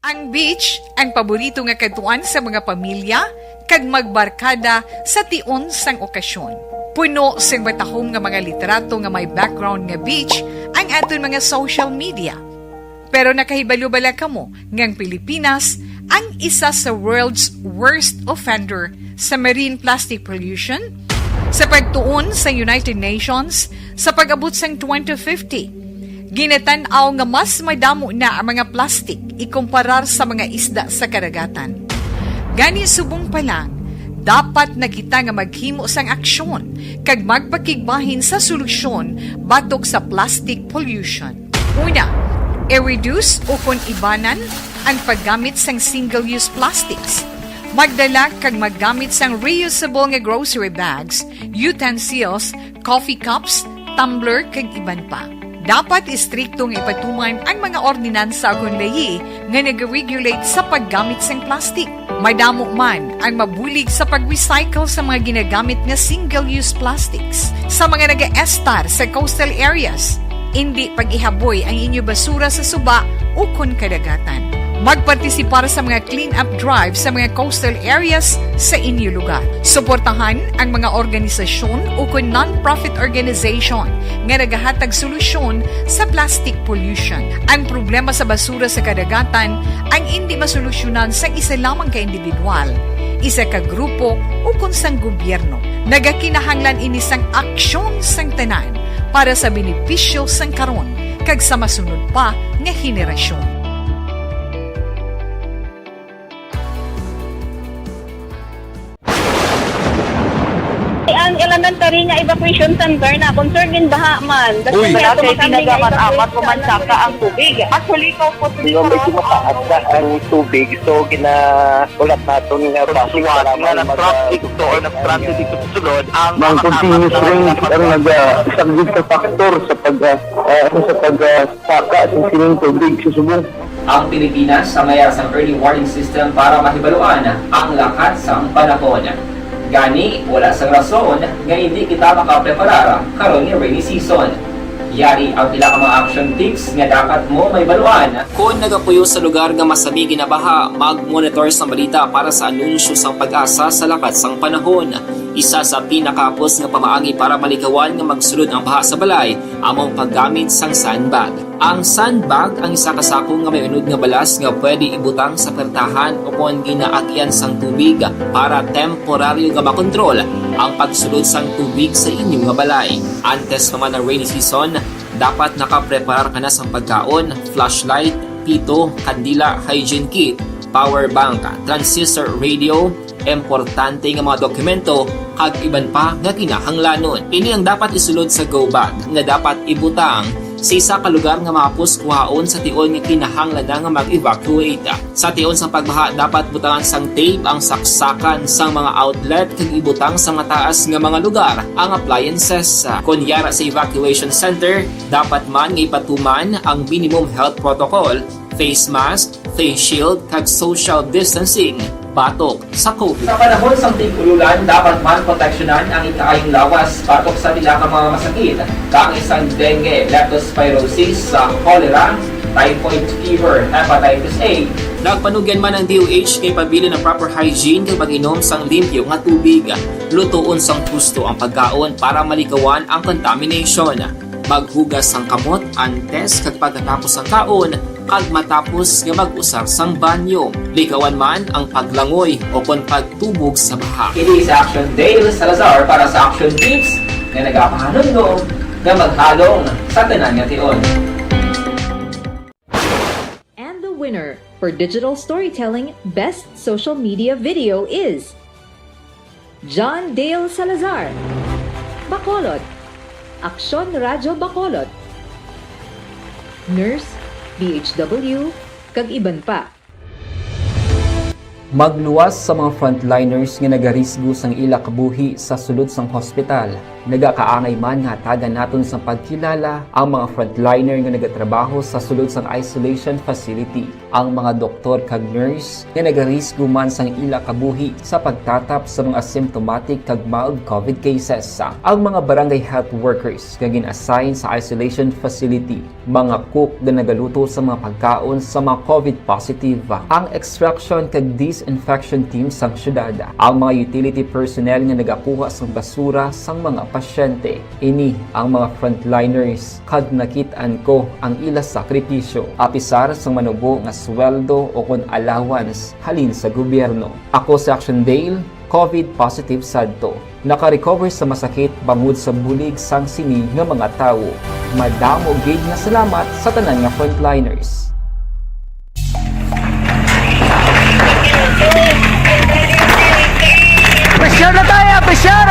Ang beach ang paborito nga kadtuan sa mga pamilya kag magbarkada sa tion sang okasyon. Puno sing matahom nga mga litrato nga may background nga beach ang aton mga social media. Pero nakahibalo bala kamo nga ang Pilipinas ang isa sa world's worst offender sa marine plastic pollution? Sa pagtuon sa United Nations, sa pag-abot sang twenty fifty, ginatan-aw nga mas madamo na ang mga plastic ikumparar sa mga isda sa kadagatan. Gani, subong pa lang, dapat na kita nga maghimo sang aksyon kag magpakigbahin sa solusyon batok sa plastic pollution. Una, i-reduce ukon ibanan ang paggamit sang single-use plastics. Magdala kag maggamit sang reusable nga grocery bags, utensils, coffee cups, tumbler, kag iban pa. Dapat istrikto nga ipatuman ang mga ordinansa ukon layi nga nag-regulate sa paggamit sang plastic. Madamo man ang mabulig sa pag-recycle sa mga ginagamit nga single-use plastics. Sa mga nagaestar sa coastal areas, indi pag-ihaboy ang inyo basura sa suba ukon kadagatan. Magpartisipar sa mga clean-up drive sa mga coastal areas sa inyo lugar. Suportahan ang mga organisasyon ukon non-profit organization nga nagahatag solusyon sa plastic pollution. Ang problema sa basura sa kadagatan ang indi masolusyonan sang isa lamang ka individual, isa ka grupo, ukon sang gobyerno. Nagakinahanglan ini sang aksyon sang tanan para sa benepisyo sang karon kag sa masunod pa nga henerasyon. Ang elementary nga evacuation center na concerned din baha man. Uy. Wala kay tinaga man amat mo man saka ang tubig. Actually, ko po. Di ba may ginataas na ang tubig, so ginahulat naton nga basi nga nag-traffic to or nag-transit dito sa sulod ang mga continuous rain ang nagasaglit sa factor sa pag, ah, ah, sa pag, ah, saka sa sining tubig sa subong. Ang Pilipinas ang mayar sang early warning system para mahibaluan ang lakat sang panahon. Gani, wala sang rason nga indi kita makapreparar karon nga rainy season. Yari ang pila ka mga action tips nga dapat mo mahibaluan. Kon nagapuyo sa lugar nga masami ginabaha, mag-monitor sang balita para sa anunsyo sang PAGASA sa lakat sang panahon. Isa sa pinakahapos nga pamaagi para malikawan nga magsulod ang baha sa balay amo ang paggamit sang sandbag. Ang sandbag ang isa ka sako nga may unod nga balas nga pwede ibutang sa pertahan ukon ginaagian sang tubig para temporaryo nga makontrol ang pagsulod sang tubig sa inyo nga balay. Antes pa man ang rainy season, dapat nakapreparar ka na sang pagkaon, flashlight, pito, kandila, hygiene kit, power bank, transistor radio, importante nga mga dokumento, kag iban pa nga kinahanglanon. Ini ang dapat isulod sa go bag nga dapat ibutang sa isa ka lugar nga mahapos kuhaon sa tion nga kinahanglan na nga mag-evacuate. Sa tion sang pagbaha, dapat butangan sang tape ang saksakan sang mga outlet kag ibutang sa mataas nga mga lugar ang appliances. Kon yara sa evacuation center, dapat man nga ipatuman ang minimum health protocol, face mask, face shield, kag social distancing batok sa COVID. Sa panahon sang tig-ululan, dapat man proteksyonan ang ikaayong lawas batok sa pila ka mga masakit, kaangay sang dengue, leptospirosis, sa cholera, typhoid fever, hepatitis A. Nagpanugyan man ang D O H nga ipabilin ang proper hygiene kag pag-inom sang limpyo nga tubig. Lutoon sang husto ang pagkaon para malikawan ang contamination. Maghugas sang kamot antes kag pagkatapos sang kaon, kag matapos nga mag-usar sang banyo. Likawan man ang paglangoy ukon pagtubog sa baha. Ini si Action Dale Salazar para sa Action Tips nga nagapahanumdom nga maghalong sa tanan nga tion. And the winner for digital storytelling best social media video is John Dale Salazar, Bacolod, Aksyon Radyo Bacolod, Nurse, D H W, kag iban pa. Magluwas sa mga frontliners nga nagarisgo sang ila kabuhi sa sulod sang hospital. Nagakaangay man nga hatagan naton sang pagkilala ang mga frontliner nga nagatrabaho sa sulod sang isolation facility, ang mga doktor kag nurse nga nagarisgo man sang ila kabuhi sa pagtatap sa mga asymptomatic kag mild covid cases, ang mga barangay health workers nga gin-assign sa isolation facility, mga cook nga nagaluto sa mga pagkaon sa mga covid positive, ang extraction kag disinfection team sang syudad, ang mga utility personnel nga nagakuha sang basura sang mga pasyente. Ini ang mga frontliners, kag nakit-an ko ang ila sakripisyo, apisar sang manubo nga sweldo o kon allowance halin sa gobyerno. Ako si Action Dale, covid positive sadto. Naka-recover sa masakit bangod sa bulig sang sini nga mga tawo. Madamo gid nga salamat sa tanan nga frontliners. Pressure na tayo! Pressure!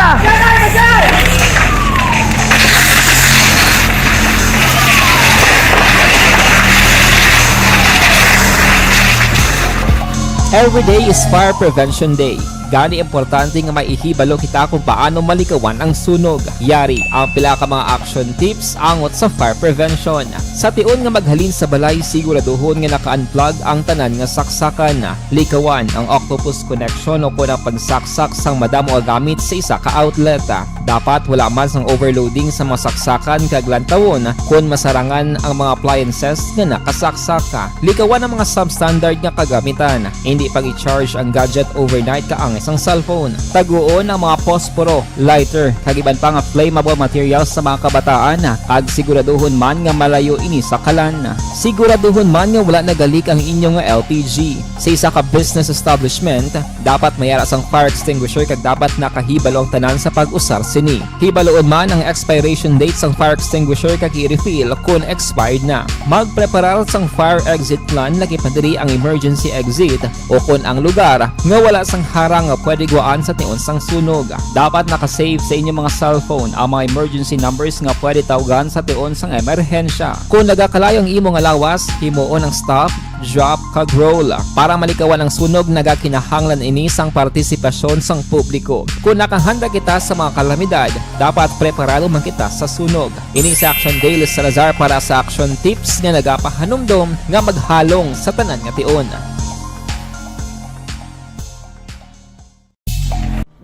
Every day is Fire Prevention Day. Gani, importante nga maihibalo kita kung paano malikawan ang sunog. Yari ang pila ka mga action tips angot sa fire prevention. Sa tion nga maghalin sa balay, siguraduhon nga naka-unplug ang tanan nga saksakan. Likawan ang octopus connection o kon ang pagsaksak sang madamo nga gamit sa isa ka outlet. Dapat wala man sang overloading sa mga saksakan kag lantawon kon masarangan ang mga appliances nga nakasaksak. Likawan ang mga substandard nga kagamitan. Hindi pag-i-charge ang gadget overnight kaangay sang cellphone. Taguon ang mga posporo, lighter, kag iban pa nga flammable materials sa mga kabataan, kag siguraduhon man nga malayo ini sa kalan. Siguraduhon man nga wala nagalik ang inyo nga L P G. Sa isa ka business establishment, dapat may ara sang fire extinguisher kag dapat nakahibalo ang tanan sa pag-usar sini. Hibaloon man ang expiration date sang fire extinguisher kag i-refill kon expired na. Magpreparar sang fire exit plan, lakip na diri ang emergency exit o kon ang lugar nga wala sang harang nga pwede guwaan sa tion sang sunog. Dapat naka-save sa inyo mga cellphone ang mga emergency numbers nga pwede tawgan sa tion sang emerhensya. Kon nagakalayo ang imo nga lawas, himuon ang stop, drop, kag roll. Para malikawan ang sunog, nagakinahanglan ini sang partisipasyon sang publiko. Kon nakahanda kita sa mga kalamidad, dapat preparado man kita sa sunog. Ini si Action Dale Salazar para sa Action Tips nga nagapahanumdom nga maghalong sa tanan nga tion.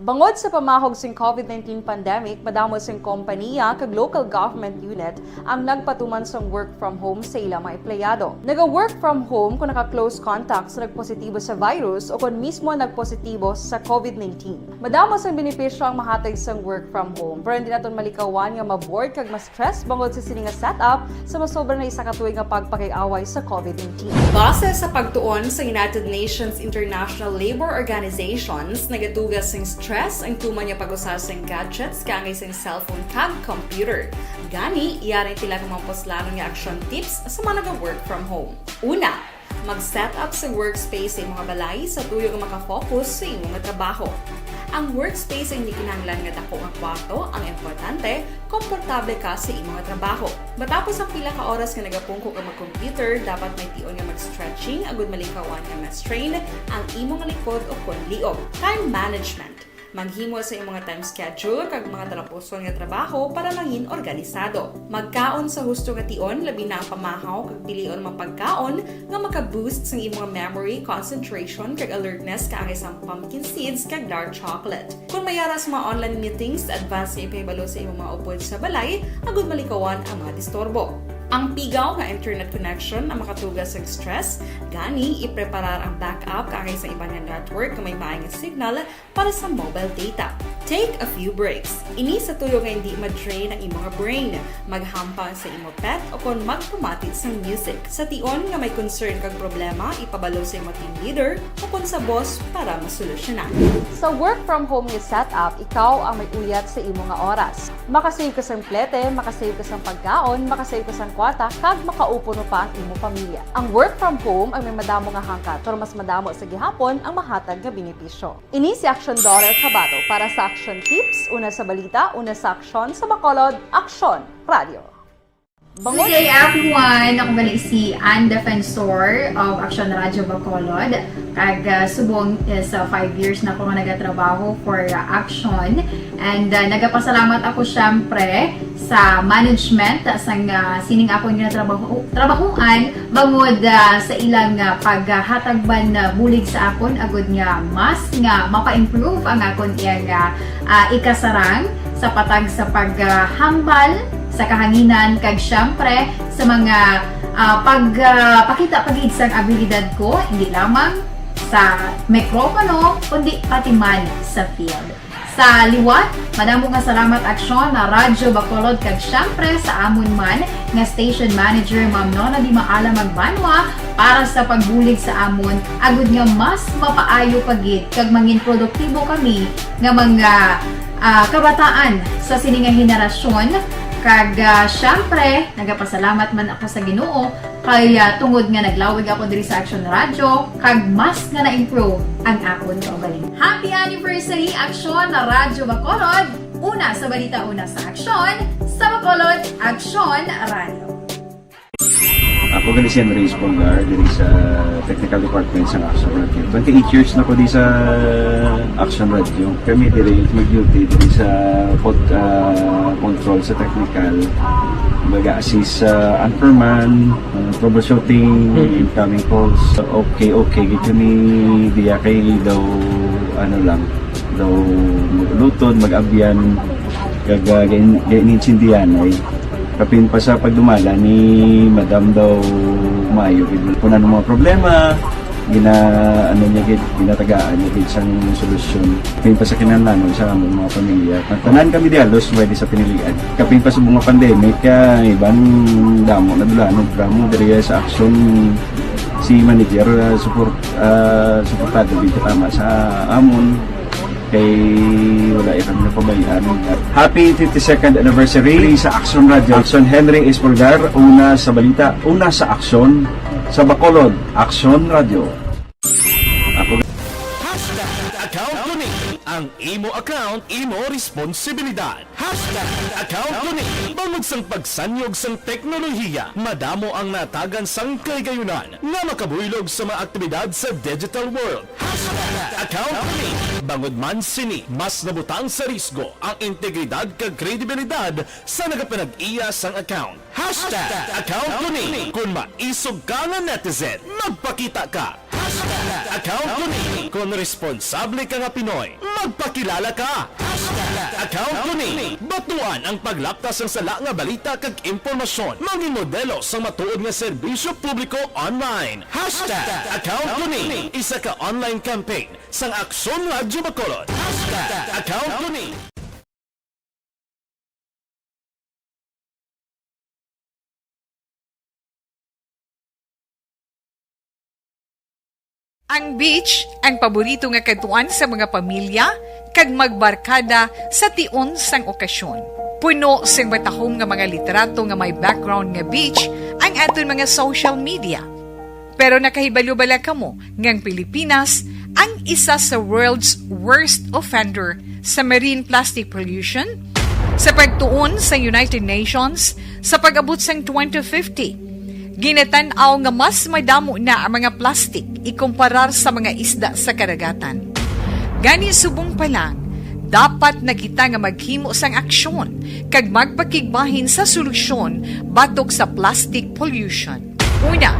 Bangod sa pamahog sing covid nineteen pandemic, madamo sing kompaniya kag local government unit ang nagpatuman sang work from home sa ila mga empleyado. Naga-work from home kung naka-close contact sa nagpositibo sa virus o kon mismo nagpositibo sa covid nineteen. Madamo sang benepisyo ang mahatag sang work from home, pero hindi naton malikawan nga ma-bored kag ma-stress bangod sa sini nga setup sa masobra na isa ka tuig nga pagpakig-away sa covid nineteen. Base sa pagtuon sa United Nations International Labor Organizations, nagatuga sing stress ang tuman nga pag-usar sing gadgets kaangay sing cellphone kag computer. Gani, yari ang pila ka mga puslanon nga action tips sa mga naga-work from home. Una, mag-set up sa workspace sa imong balay sa tuyo nga maka-focus sa imong trabaho. Ang workspace hindi kinahanglan nga dako nga kwarto, ang importante, komportable ka sa imong trabaho. Matapos ang pila ka oras nga nagapungko ka mag-computer, dapat may tion nga mag-stretching agud malikawan nga ma-strain ang imong likod o kon liog. Time management. Maghimo sa imong time schedule kag mga talapuson nga trabaho para mangin organisado. Magkaon sa husto nga tion, labi na ang pamahaw kag pilion mga pagkaon nga maka-boost sang imong memory, concentration, kag alertness kaangay sang pumpkin seeds kag dark chocolate. Kung may ara sa mga online meetings, advance nga ipahibalo sa imong mga upod sa balay agud malikawan ang mga disturbo. Ang pigaw nga internet connection ang makatuga sa stress, gani ipreparar ang backup kaangay sa iban nga network nga may maay nga signal para sa mobile data. Take a few breaks. Ini sa tuyo nga hindi ma-drain ang imong brain. Maghampang sa imo pet o kon magpamati sang music. Sa tion nga may concern kag problema, ipabalo sa imo team leader o kon sa boss para masolusyonan. Sa work from home nga setup, ikaw ang may uyat sa imo nga oras. Makasave ka sang plete, makasave ka sang pagkaon, makasave ka sang kwarta, kag makaupo pa ang imo pamilya. Ang work from home ang may madamo nga hangkat, pero mas madamo sa gihapon ang mahatag nga benepisyo. Ini si Action Daughter Kabato para sa Action Tips, una sa balita, una sa aksyon, sa Bacolod, Aksyon Radio. Good day, everyone! Ako gali si Ann Defensor of Action Radio Bacolod. Kag, ah, subong, eh, sa five years na ako nga nagatrabaho for, ah, Action. And, ah, nagapasalamat ako, syempre, sa management sang, ah, sining akon nga trabaho, trabahuan, bangod, ah, sa ilang, ah, paghatag man, ah, bulig sa akon, agud nga mas nga mapa-improve ang akon iyang, ah, ah, ikasarang sa patag sa paghambal sa kahanginan, kag syempre sa mga, ah, pag, ah, pakita pa gid sang abilidad ko, hindi lamang sa mikropono, kundi pati man sa field. Sa liwat, madamo nga salamat, Aksyon, na Radyo Bacolod, kag syempre sa amon man nga station manager, Ma'am Nona Di Maala Magbanwa, para sa pagbulig sa amon, agud nga mas mapaayo pa gid kag mangin produktibo kami nga mga, ah, kabataan sa sini nga henerasyon. Kag, ah, syempre, nagapasalamat man ako sa Ginoo kay, ah, tungod nga naglawig ako diri sa Action Radio, kag mas nga na-improve ang akon kaugalingon. Happy anniversary, Action Radio Bacolod! Una sa balita, una sa aksyon, sa Bacolod, Action Radio. Ako gali si Henry Espolgar, diri sa technical department sa Action Radio. Twenty-eight years na ko di sa Action Radio. Kami diri mag-duty diri sa pod-, ah, control sa technical. Mag-assist sa anchorman, ah, troubleshooting, Mm. incoming calls. Okay, okay. Gid kami diya kay daw, ano lang, daw maglutod, mag-abyan, kag, ah, gain-, gain-, intindihan ay. Kapin pa sa pagdumala ni Madam daw maayo gid. Kung ano mga problema, gina-, ano niya gid, ginatagaan niya gid sang solusyon. Kapin pa sa kinahanglanon sa among mga pamilya. Tanan kami di halos pwede sa pinilian. Kapin pa sa mga pandemic, ah, iban damo na dula, no, drama diri sa Action si manager, ah, support, ah, suportado gid tama sa amon. Kay wala kami napabayaan. Happy fifty-second anniversary sa Action Radio. Action Henry Espolgar, una sa balita, una sa aksyon, sa Bacolod, Action Radio. Ako Hashtag account ko ni. Ang imo account, imo responsibilidad. Hashtag account ko ni. Bangod sang pagsanyog sang teknolohiya, madamo ang natagan sang kahigayonan nga makabuylog sa mga aktibidad sa digital world. Hashtag account ko ni. Bangod man sini, mas nabutang sa risgo ang integridad kag kredibilidad sa nagapanag-iya sang account. Hashtag account ko ni. Kon maisog ka nga netizen, magpakita ka. Hashtag account ko ni. Kon responsable ka nga Pinoy, magpakilala ka. Hashtag account ko ni. Batuan ang paglapta sang sala nga balita kag impormasyon. Mangin modelo sang matuod nga serbisyo publiko online. Hashtag account ko ni. Isa ka online campaign sang Aksyon Radyo Bacolod. Hashtag account ko ni. Ang beach ang paborito nga kadtuan sa mga pamilya kag magbarkada sa tion sang okasyon. Puno sing matahom nga mga litrato nga may background nga beach ang aton mga social media. Pero nakahibalo bala kamo nga ang Pilipinas ang isa sa world's worst offender sa marine plastic pollution? Sa pagtuon sa United Nations, sa pag-abot sang twenty fifty, ginatan-aw nga mas madamo na ang mga plastic ikumparar sa mga isda sa kadagatan. Gani, subong pa lang, dapat na kita nga maghimo sang aksyon kag magpakigbahin sa solusyon batok sa plastic pollution. Una,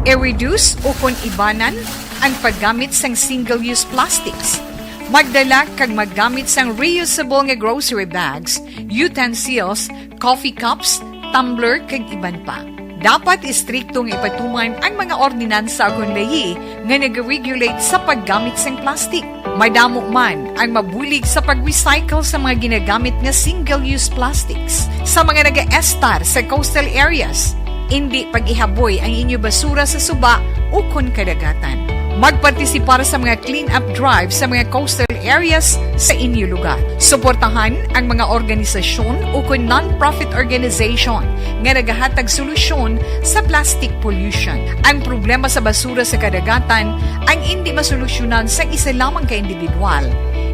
i-reduce ukon ibanan ang paggamit sang single-use plastics. Magdala kag maggamit sang reusable nga grocery bags, utensils, coffee cups, tumbler, kag iban pa. Dapat istrikto nga ipatuman ang mga ordinansa ukon layi nga nag-regulate sa paggamit sang plastic. Madamo man ang mabulig sa pag-recycle sa mga ginagamit nga single-use plastics sa mga nagaestar sa coastal areas. Indi pag-ihaboy ang inyo basura sa suba ukon kadagatan. Magpartisipar sa mga clean-up drive sa mga coastal areas sa inyo lugar. Suportahan ang mga organisasyon ukon non-profit organization nga nagahatag solusyon sa plastic pollution. Ang problema sa basura sa kadagatan ang indi masolusyonan sang isa lamang ka individual,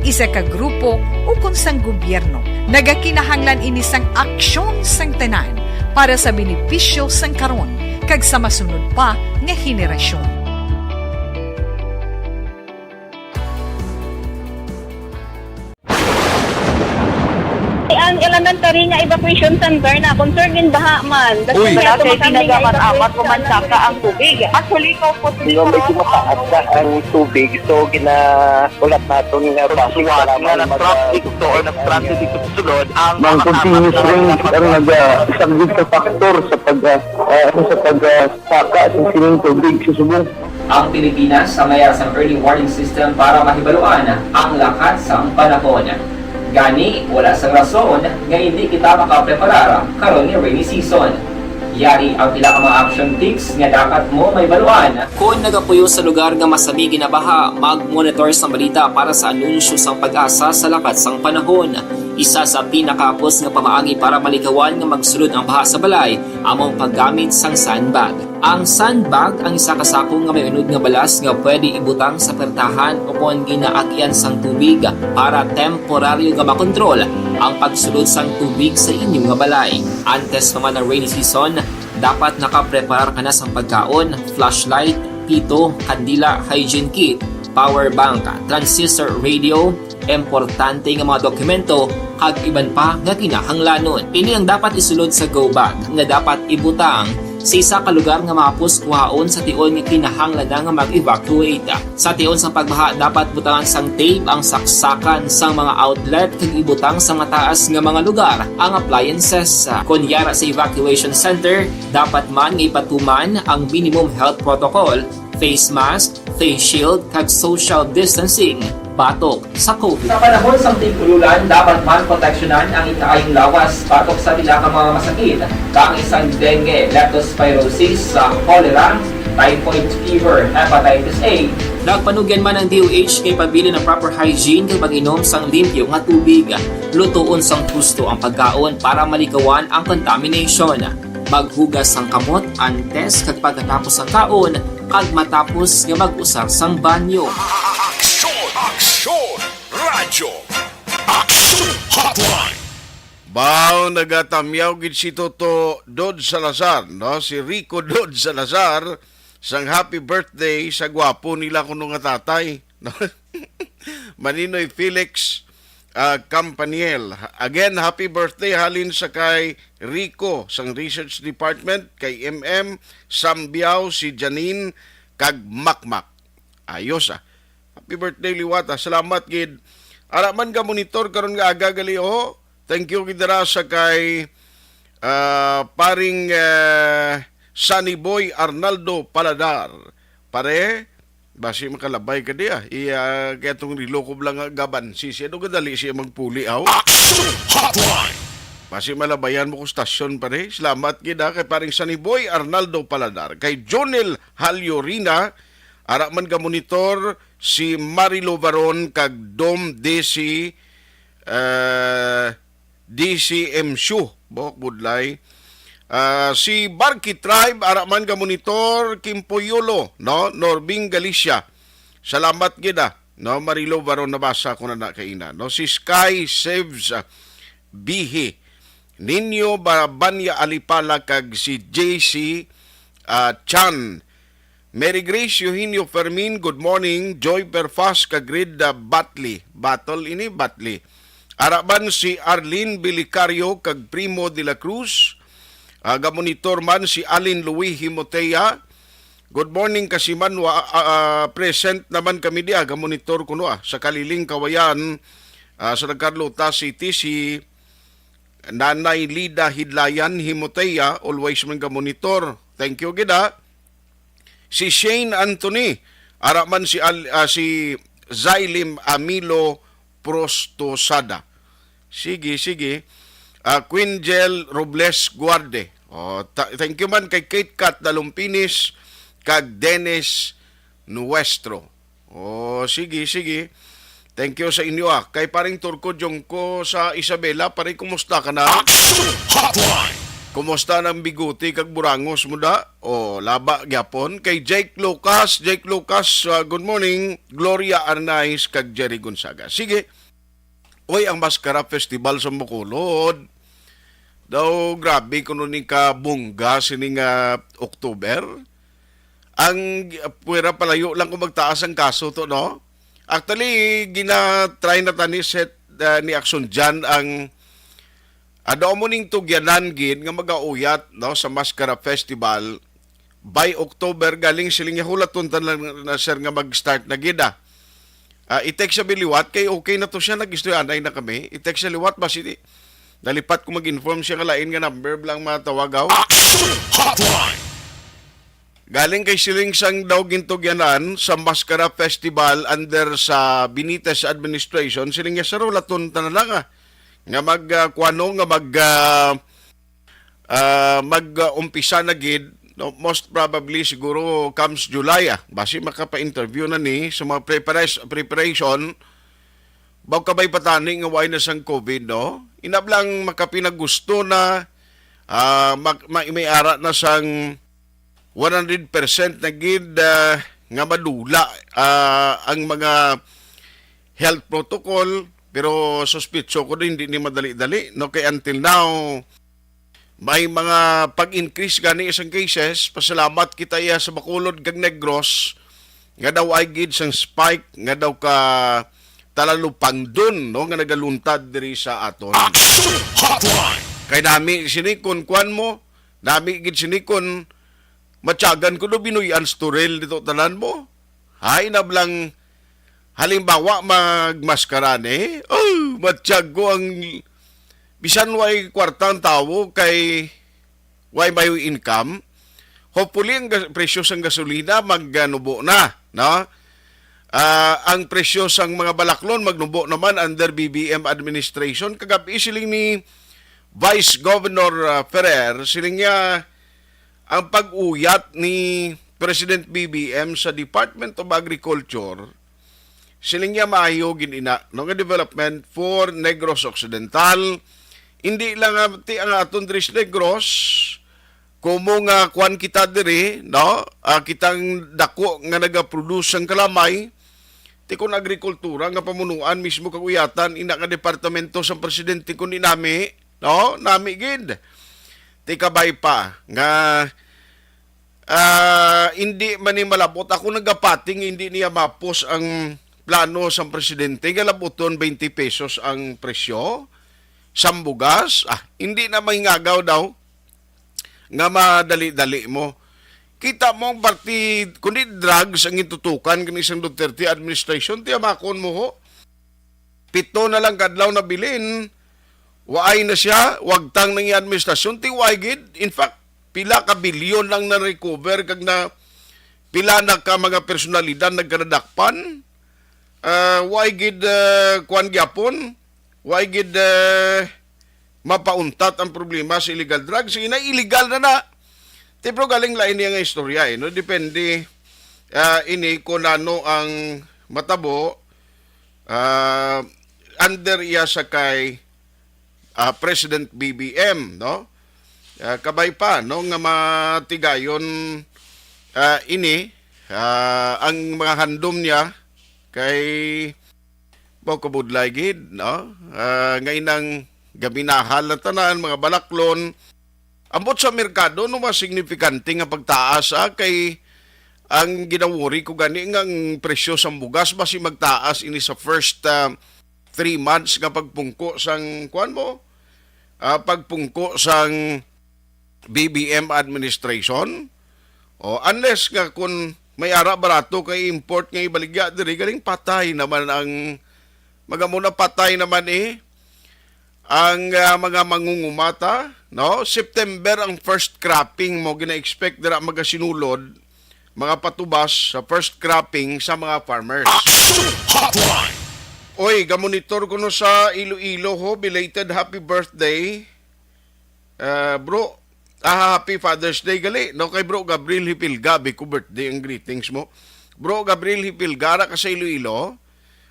isa ka grupo, ukon sang gobyerno. Nagakinahanglan ini sang aksyon sang tanan. para sa benepisyo sang karon kag sa masunod pa nga henerasyon. Ang elementary nga evacuation center na concerned in baha man. Uy, wala kay tinaga man amat ko man saka ang tubig. Actually, ko po Di ba may kumataas na ang tubig, so ginahulat naton nga basi suwat nga nag-transit to or nag-transit dito sa sulod ang mga continuous rain ang nagasaglit sa factor sa pag ah, ah, sa pag ah, saka sa sining tubig sa subong. Ang Pilipinas sa mayar sang early warning system para mahibaluan ang lakat sang panahon. Gani, wala sang rason nga hindi kita makapreparar karon nga rainy season. Yari ang pila ka mga action tips nga dapat mo mahibaluan. Kon nagapuyo sa lugar nga masami ginabaha, mag-monitor sang balita para sa anunsyo sang PAGASA sa lakat sang panahon. Isa sa pinakahapos nga pamaagi para malikawan nga magsulod ang baha sa balay amo ang paggamit sang sandbag. Ang sandbag ang isa ka sako nga may unod nga balas nga pwede ibutang sa pertahan o kon ginaagian sang tubig para temporaryo nga makontrol ang pagsulod sang tubig sa inyo nga balay. Antes pa man ang rainy season, dapat nakapreparar ka na sang pagkaon, flashlight, pito, kandila, hygiene kit, power bank, transistor radio, importante nga mga dokumento, kag iban pa nga kinahanglanon. Ini ang dapat isulod sa go bag nga dapat ibutang sa isa ka lugar nga mahapos kuhaon sa tion nga kinahanglan na nga mag-evacuate. Sa tion sang pagbaha, dapat butangan sang tape ang saksakan sang mga outlet kag ibutang sa mataas nga mga lugar ang appliances. Kon yara sa evacuation center, dapat man nga ipatuman ang minimum health protocol, face mask, face shield, kag social distancing batok sa COVID. Sa panahon sang tig-ululan, dapat man proteksyonan ang ikaayong lawas batok sa pila ka mga masakit, kaangay sang dengue, leptospirosis, sa cholera, typhoid fever, hepatitis A. Nagpanugyan man ang D O H nga ipabilin ang proper hygiene kag pag-inom sang limpyo nga tubig. Lutoon sang husto ang pagkaon para malikawan ang contamination. Maghugas sang kamot antes kag pagkatapos sang kaon kag matapos nga mag-usar sang banyo. Aksyon! Aksyon! Radyo! Aksyon Hotline! Baw, nagatamyaw gid si Toto Dod Salazar, no? Si Rico Dod Salazar, sang happy birthday sa gwapo nila kuno nga tatay, no? Maninoy Felix, ah, Campaniel. Again, happy birthday halin sa kay Rico sang Research Department, kay M M, Sambiao, si Janine, kag Makmak. Ayos, ah. Happy birthday, liwat, ah. Salamat gid. Ara man ga monitor karon nga aga gali, oh. Thank you gid dira sa kay, ah, paring, ah, Sunny Boy Arnaldo Paladar. Pare, basi makalabay ka diya. Iya, kaya tong rilo ko lang nga gaban. Si, si, ano kadali siya magpuli, aw? Action Hotline! Basi malabayan mo ko stasyon, pare. Salamat gid, ah, kay paring Sunny Boy Arnaldo Paladar. Kay Jonel Halyorina, ara man ga monitor si Marilo Baron kag Dom D C, eh, D C M Shu, Bohok Budlay. Ah, si Barky Tribe, ara man ga monitor, Kimpoyolo, no? Norbing Galicia. Salamat gid, ah, no? Marilo Baron, nabasa ko na na kaina, no? Si Sky Saves, ah, Bihi. Ninyo Barabanya Alipala kag si J C, ah, Chan. Mary Grace Eugenio Fermin, good morning. Joy Perfas kag Red, ah, Batli. Battle ini, Batli. Araban si Arlene Bilicario kag Primo de la Cruz. Ah, gamonitor man si Alin Louis Himotea. Good morning, Kasimanwa. Ah, ah, present naman kami diya. Gamonitor kuno, ah, sa Kaliling, Kawayan, ah, sa Nagcarlota City, si Nanay Lida Hidlayan Himotea, always man gamonitor. Thank you gid, ah. Si Shane Anthony, ara man si Al-, ah, si Zylim Amilo Prostosada. Sige, sige. Ah, Quinjel Robles Guarde. Oh, ta-, thank you man kay Kate Kat Dalumpinis kag Dennis Nuestro. Oh, sige, sige. Thank you sa inyo, ah. Kay paring Turco Jongko sa Isabela, pare, kumusta ka na? Action Hotline! Kumusta nang bigote kag burangos mo da? Oh, laba gyapon. Kay Jake Lucas, Jake Lucas, ah, good morning. Gloria Arnaiz kag Jerry Gonzaga. Sige. Oy, ang Maskara Festival sa Bacolod. Daw grabe kuno ni ka bungga sini nga October. Ang, ah, puwera palayo lang kung magtaas ang kaso to, no? Actually, gina-try na tani set, ah, ni Action Jan ang, ah, daw mo ning tugyanan gid nga magauyat, no, sa Mascara Festival by October. Galing siling niya, "Hulaton ta lang na, sir, nga mag-start na gid, ah." Ah, i-text siya biliwat kay okay na to siya, nag-istoryanay na kami. I-text siya liwat ba, si nalipat ko mag-inform siya nga lain nga number lang matawagaw. Action Hotline! Galing kay siling sang daw gintugyanan sa Mascara Festival under sa Benitez administration, siling niya, "Sir, hulaton ta na lang, ah, nga mag, ah, kuwano, nga mag, ah, ah, mag, ah, umpisa na gid, no, most probably siguro comes July, ah, basi makapa-interview na ni sa mga prepares-, preparation, baw kabay patani nga way na sang COVID, no? Inablang makapinagusto na, ah, mak-, ma-, may ara na sang one hundred percent na gid, ah, nga madula, ah, ang mga health protocol, pero suspitso ko din, hindi ni madali-dali, no? Kay until now, may mga pag-increase gani isang cases. Pasalamat kita iya sa Bacolod kag Negros nga daw ay gid sang spike nga daw ka talalupangdon, no, nga nagaluntad diri sa aton. Action Hotline! Kay nami sini kun kuan mo, nami gid sini kun matyagan ko do binuy-an storel dito tanan mo. Hay nablang halimbawa magmaskara ni. Oh, matyag ko ang bisan way kwarta ang tawo kay way may income. Hopefully ang gas-, presyo sang gasolina magnubo na, no? Ah, ang presyo sang mga balaklon magnubo naman under B B M administration. Kagabi siling ni Vice Governor, ah, Ferrer, siling niya ang pag-uyat ni President B B M sa Department of Agriculture, siling niya maayo gid ina, no, nga development for Negros Occidental. Hindi lang nga ti ang aton diri sa Negros, kumo nga kuan kita diri, no? Ah, kitang dako nga nagaproduce sang kalamay, ti kun agrikultura nga pamunuan mismo kag uyatan ina nga departamento sang presidente kun inami, no? Nami gid. Ti kabay pa nga, ah, hindi man ni malabot. Ako nagapati nga hindi niya mapos ang plano sang presidente nga labuton twenty pesos ang presyo sang bugas. Ah, hindi na mahingagaw daw nga madali-dali mo. Kita mo ang parti, kundi drugs ang gintutukan kani sang Duterte administration, tiyamakon mo ho. Pito na lang kadlaw na bilin, waay na siya, wagtang ng administrasyon, ti waay gid. In fact, pila ka bilyon lang na-recover kag na pila na ka mga personalidad nagkadadakpan. Ah, waay gid, ah, kuan gyapon, waay gid, ah, mapauntat ang problema sa illegal drugs. Sige na, illegal na na. Ti, pero galing lain niya nga istorya, eh, no? Depende, ah, ini kung ano ang matabo, ah, under iya sa kay, ah, President B B M, no? Ah, kabay pa, no, nga matigayon, ah, ini, ah, ang mga handom niya kay Mao kabudlay gid, no? Ah, nga inang gaminahal na tanan, mga balaklon. Ambot sa merkado, no, mas signifikante nga pagtaas, ah, kay ang ginawori ko gani nga ang presyo sang bugas basi magtaas ini sa first, ah, three months nga pagpungko sang, kuwan mo, ah, pagpungko sang B B M administration. O, unless nga kun may ara barato kay import nga ibaligya diri, galing patay naman ang mga muna, patay naman, eh, ang, ah, mga mangungumata, no? September ang first cropping mo gina-expect dira magasinulod, mga patubas sa first cropping sa mga farmers. Action Hotline! Oy, gamonitor ko no sa Iloilo ho, belated happy birthday. Ah, bro, ah, happy Father's Day gali, no? Kay Bro Gabriel Hipilga, bi ko birthday ang greetings mo. Bro Gabriel Hipilga, ara ka sa Iloilo.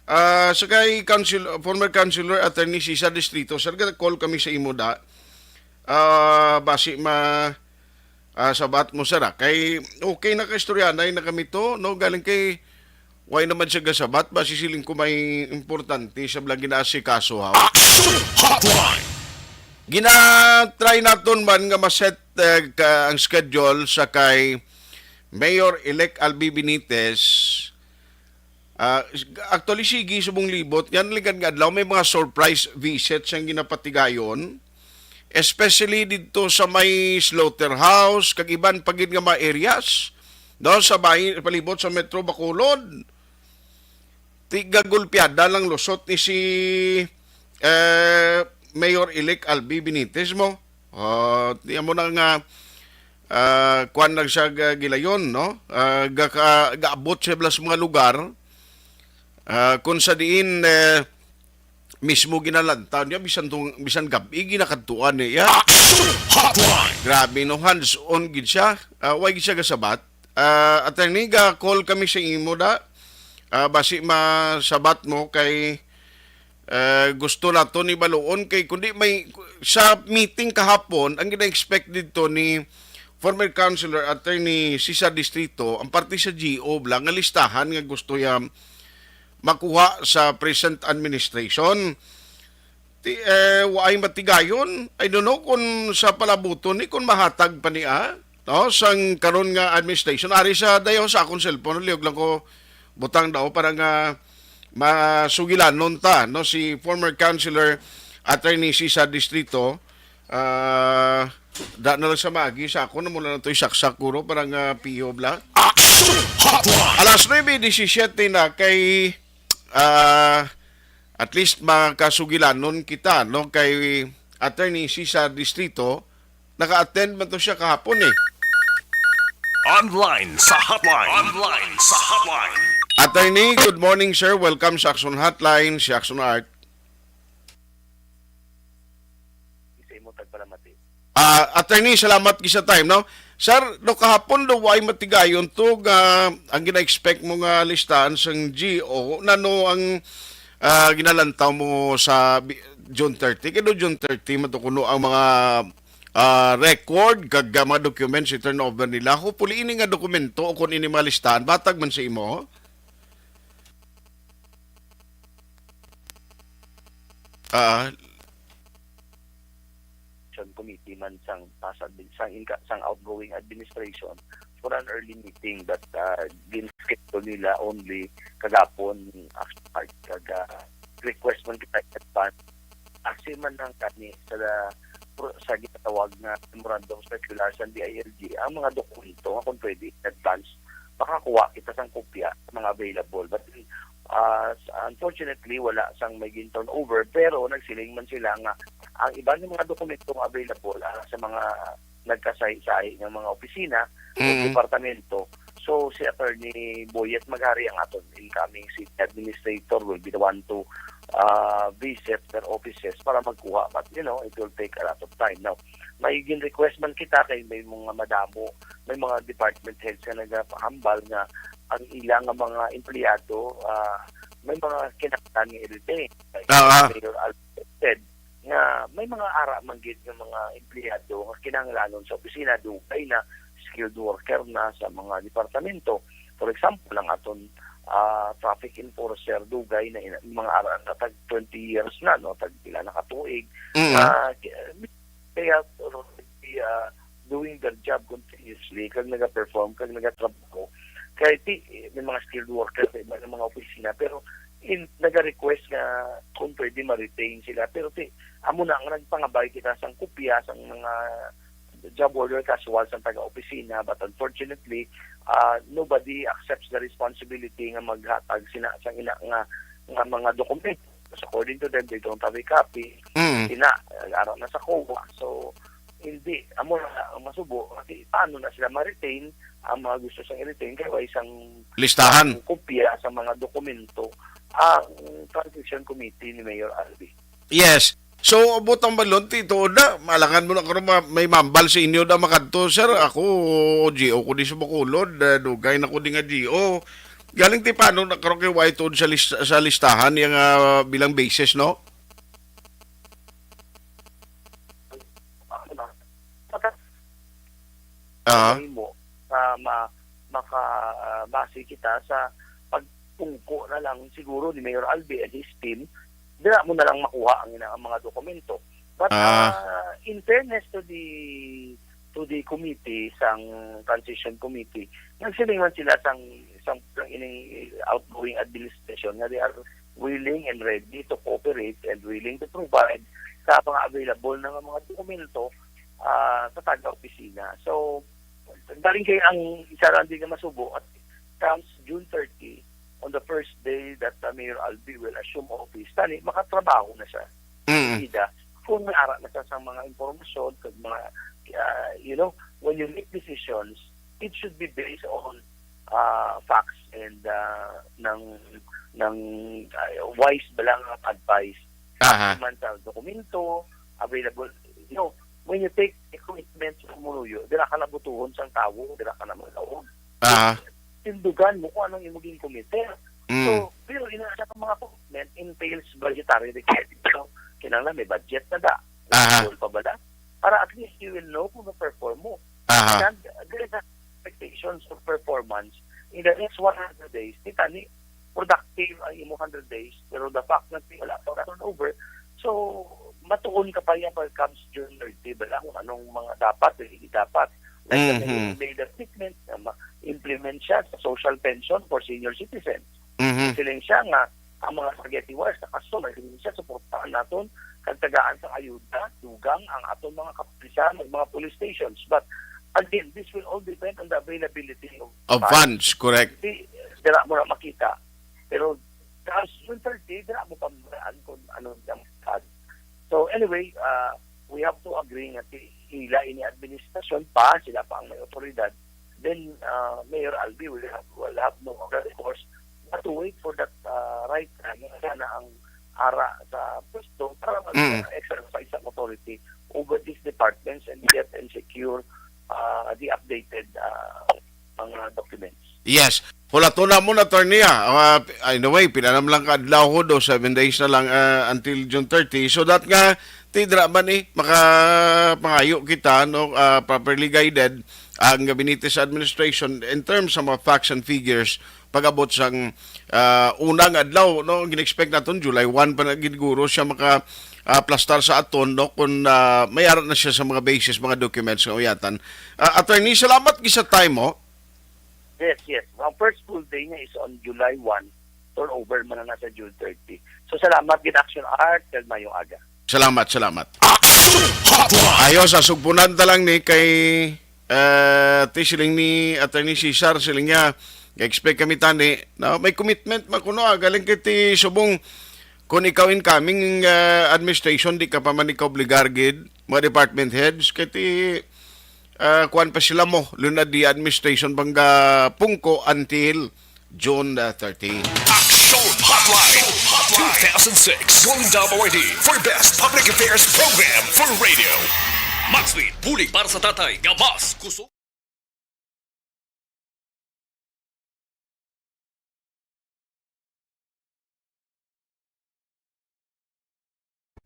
Ah, sa kay council, former councilor Attorney Cesar Distrito, sir, call kami sa imo da. Ah, basi ma, ah, sabat mo, sir, ah. Kay okay na ka istoryanay na kami to, no? Galing kay way naman siya gasabat, basi siling ko may importante sa blang ginaasikaso, ha? Action Hotline! Gina-try naton man nga ma-set, eh, ka, ang schedule sa kay Mayor-elect Albi Benitez. Ah, actually, sige, subong libot. Yan, ligad nga adlaw, may mga surprise visits ang ginapatigayon. Especially dito sa may slaughterhouse, kag iban pa gid nga mga areas. Doon sa bay-, palibot sa Metro Bacolod. Tigagulpiada lang lusot ni si, eh, Mayor-elect Albi Benitez mo. Ah, tiyan mo na nga, ah, kuwan lang siya ga-, gilayon, no? Ah, gaka-, gaabot siya bala sa mga lugar, ah, kung sa diin, eh, mismo ginalantaw niya, bisan tong, bisan gab-i, ginakadtuan niya. Action Hotline! Grabe, no? Hands-on gid siya. Ah, way gid siya gasabat. Ah, attorney, ga-call kami sa imo, da. Ah, basi masabat mo kay, ah, gusto nato ni baluon kay kundi may sa meeting kahapon ang gina-expect dito ni former councilor attorney Cesar Distrito ang parte sa G O bala nga listahan nga gusto niya makuha sa present administration. Ti, eh, waay matigayon. I don't know kung sa palabuton ni, kung mahatag pa niya, no? Sang karon nga administration. Ari sa dayo sa akong cellphone, liog lang ko butang daw para nga masugilanon ta, no? Si former councilor attorney Cesar Distrito, ah, da na lang sa magi sa ako na muna na to isaksak, guro, para nga piyo bla. Action Hotline! Alas nuebe disisiete na kay, ah, at least makasugilanon kita, no? Kay Attorney Cesar Distrito, naka-attend man to siya kahapon, eh. Online sa hotline. Online sa hotline. Attorney, good morning, sir. Welcome sa Action Hotline, si Action Art. Sa imo tagpalamati. Ah, attorney, salamat gid sa time, no? Sir, no, kahapon daw ay matigayon to nga ang gina-expect mo nga listahan sang G O, nano ang, ah, ginalantaw mo sa bi-, June thirty? Kay do June thirty man to kuno ang mga, ah, record kag, ah, mga documents i-turnover nila. Hopefully, ini nga dokumento o kung ini mga listahan, batag man sa imo. Ah, Action Committee man sang past admin-, sang inka-, sang outgoing administration for an early meeting, but, ah, gin-schedule nila only kagapon, actually, kag, ah, request man kita in advance. Kasi man lang kani sa, pro-, sa ginatawag nga memorandum circular sa D I L G, ang mga dokumento nga kung pwede in advance, makakuha kita sang kopya sa mga available. But, ah, s-, unfortunately, wala sang may gin-turnover, pero nagsiling man sila nga ang iban nga mga dokumento nga available, ah, sa mga nagkasay-say nga mga opisina o Mm. departamento. So, si Attorney Boyet Maghari ang aton incoming city administrator will be the one to, ah, visit their offices para magkuha. But, you know, it will take a lot of time. Now, may gin-request man kita kay may mga madamo, may mga department heads nga nagapahambal nga ang ila nga mga empleyado, ah, may mga kinahanglan nga i-retain. Like Ah, ah. Mayor Alfred said, nga may mga ara man gid nga mga empleyado nga kinahanglanon sa opisina, dugay na skilled worker na sa mga departamento. For example, ang aton, ah, traffic enforcer, dugay na ina-, mga ara na tag twenty years na, no, tag pila na ka tuig. Mm. Ah, ki-, kaya already, ah, doing their job continuously, kag nagaperform, kag nagatrabaho. Kay ti, may mga skilled worker sa iba nga mga opisina, pero in, naga-request nga kung pwede ma-retain sila. Pero ti, amo na nga nagpangabay kita sang kopya sang mga job order casual sang taga-opisina, but unfortunately, ah, nobody accepts the responsibility nga maghatag sina sang ina nga, nga mga dokumento. Because according to them, they don't have a copy. Mm. Sina, ara na sa COA. So, hindi, amo na ang masubo. Kasi paano na sila ma-retain ang mga gusto sang i-retain? Kaya way sang Listahan. Ang kopya sa mga dokumento ang transition committee ni Mayor Albi. Yes. So, abot ang balon, Tito Oda, malangan mo na karon ma-, may mambal sa inyo da makadto, sir. Ako, G O ko di sa Bacolod, eh, dugay na ko di nga G O. Galing ti paano na karon kay way tuod sa lis-, sa listahan yang, ah, bilang basis, no? Ah. Mahimo nga ma-, maka, ah, base kita sa pagpungko na lang siguro ni Mayor Albi and his team, dira mo na lang makuha ang ina-, ang mga dokumento. But Ah. uh, in fairness to the to the committee, sang transition committee, nagsiling man sila sang sang, sang ining outgoing administration nga they are willing and ready to cooperate and willing to provide sa mga available na mga dokumento ah, sa taga-opisina. So, galing kay ang isa lang di nga masubo at comes June thirty, on the first day that uh, Mayor Albi will assume office, tani makatrabaho na siya. Mm. Ida, kung may ara na siya sa mga impormasyon, kag mga, uh, you know, when you make decisions, it should be based on uh, facts and uh, ng ng uh, wise ba lang ang advice. Aha. Man sa dokumento, available. You know, when you take a commitment sa pumunuyo, dira ka na butuhon sang tawo, dira ka na maglaog. Aha. Tindugan mo kung anong imong ginkomite. Mm. So, pero ina sa mga commitment entails budgetary requirements. So, kinahanglan may budget na da. Aha. Available pa ba da? Para at least you will know kung ma-perform mo. Aha. And there is expectations of performance in the next one hundred days. Kita ni productive ang imo hundred days, pero the fact na wala pa ka turnover, so matuon ka pa yan pag comes June thirty, bala kung anong mga dapat, hindi dapat. Like, Mhm. May, may the treatment na ma-implement siya sa social pension for senior citizens. Mhm. Siling siya nga ang mga spaghetti wars na kaso, may siling siya, suportahan naton, kag tagaan sa ayuda, dugang ang aton mga kapulisan, ang mga police stations. But again, this will all depend on the availability of Of funds. Funds, correct. Di, dira mo na makita. Pero sa June thirty, dira mo pambayaan kung ano ang fund. So anyway, uh, we have to agree nga ti-, ila ini administrasyon pa, sila pa ang may otoridad. Then uh, Mayor Albi will have, will have no other recourse but to wait for that uh, right time nga sana ang ara sa pwesto para Mm. mag-exercise ang authority over these departments and get and secure uh, the updated uh, mga documents. Yes. Hulaton na mo, attorney, ah. Ah, anyway, pila na man lang ka adlaw, do seven days na lang ah, until June thirty. So that nga, ti dira man eh, makapangayo kita, no, ah, properly guided ang gabinete sa administration in terms sa mga facts and figures pag-abot sang ah, unang adlaw, no, gin-expect naton July one pa na gid guro siya maka ah, plastar sa aton, no, kung ah, may ara na siya sa mga basis, mga documents nga uyatan. Ah, attorney, salamat gid sa time mo. Yes, yes. Ang first full day niya is on July one. Turnover man na sa June thirty. So, salamat gid, Action Art, kag mayong aga. Salamat, salamat. Action Hotline. Ayo sa sugpunan ta lang ni kay ah, ti siling ni Attorney Cesar, siling niya, "Ga-expect kami tani na may commitment man kuno, ah, galing kay ti subong kung ikaw incoming ah, administration, di ka pa man ikaw obligar gid, mga department heads, kay ti ah, kuwan pa sila mo, lunad di administration pangga pungko until June uh, thirty. Action Hotline, two thousand six, Golden Dome Awardee for Best Public Affairs Program for Radio. Maxwell, bulig para sa tatay nga mas kusog.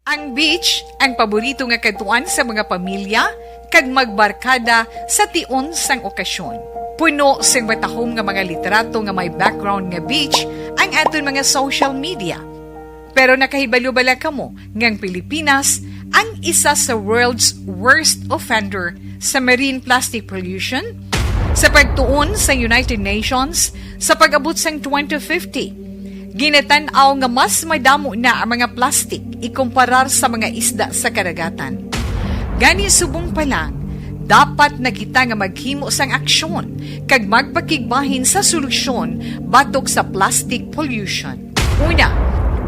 Ang beach, ang paborito nga kadtuan sa mga pamilya, kag magbarkada sa tion sang okasyon. Puno sing matahom nga mga litrato nga may background nga beach ang aton mga social media. Pero nakahibalo bala kamo nga ang Pilipinas ang isa sa world's worst offender sa marine plastic pollution? Sa pagtuon sa United Nations, sa pag-abot sang twenty fifty, ginatan-aw nga mas madamo na ang mga plastic ikumparar sa mga isda sa kadagatan. Gani, subong pa lang, dapat na kita nga maghimo sang aksyon kag magpakigbahin sa solusyon batok sa plastic pollution. Una,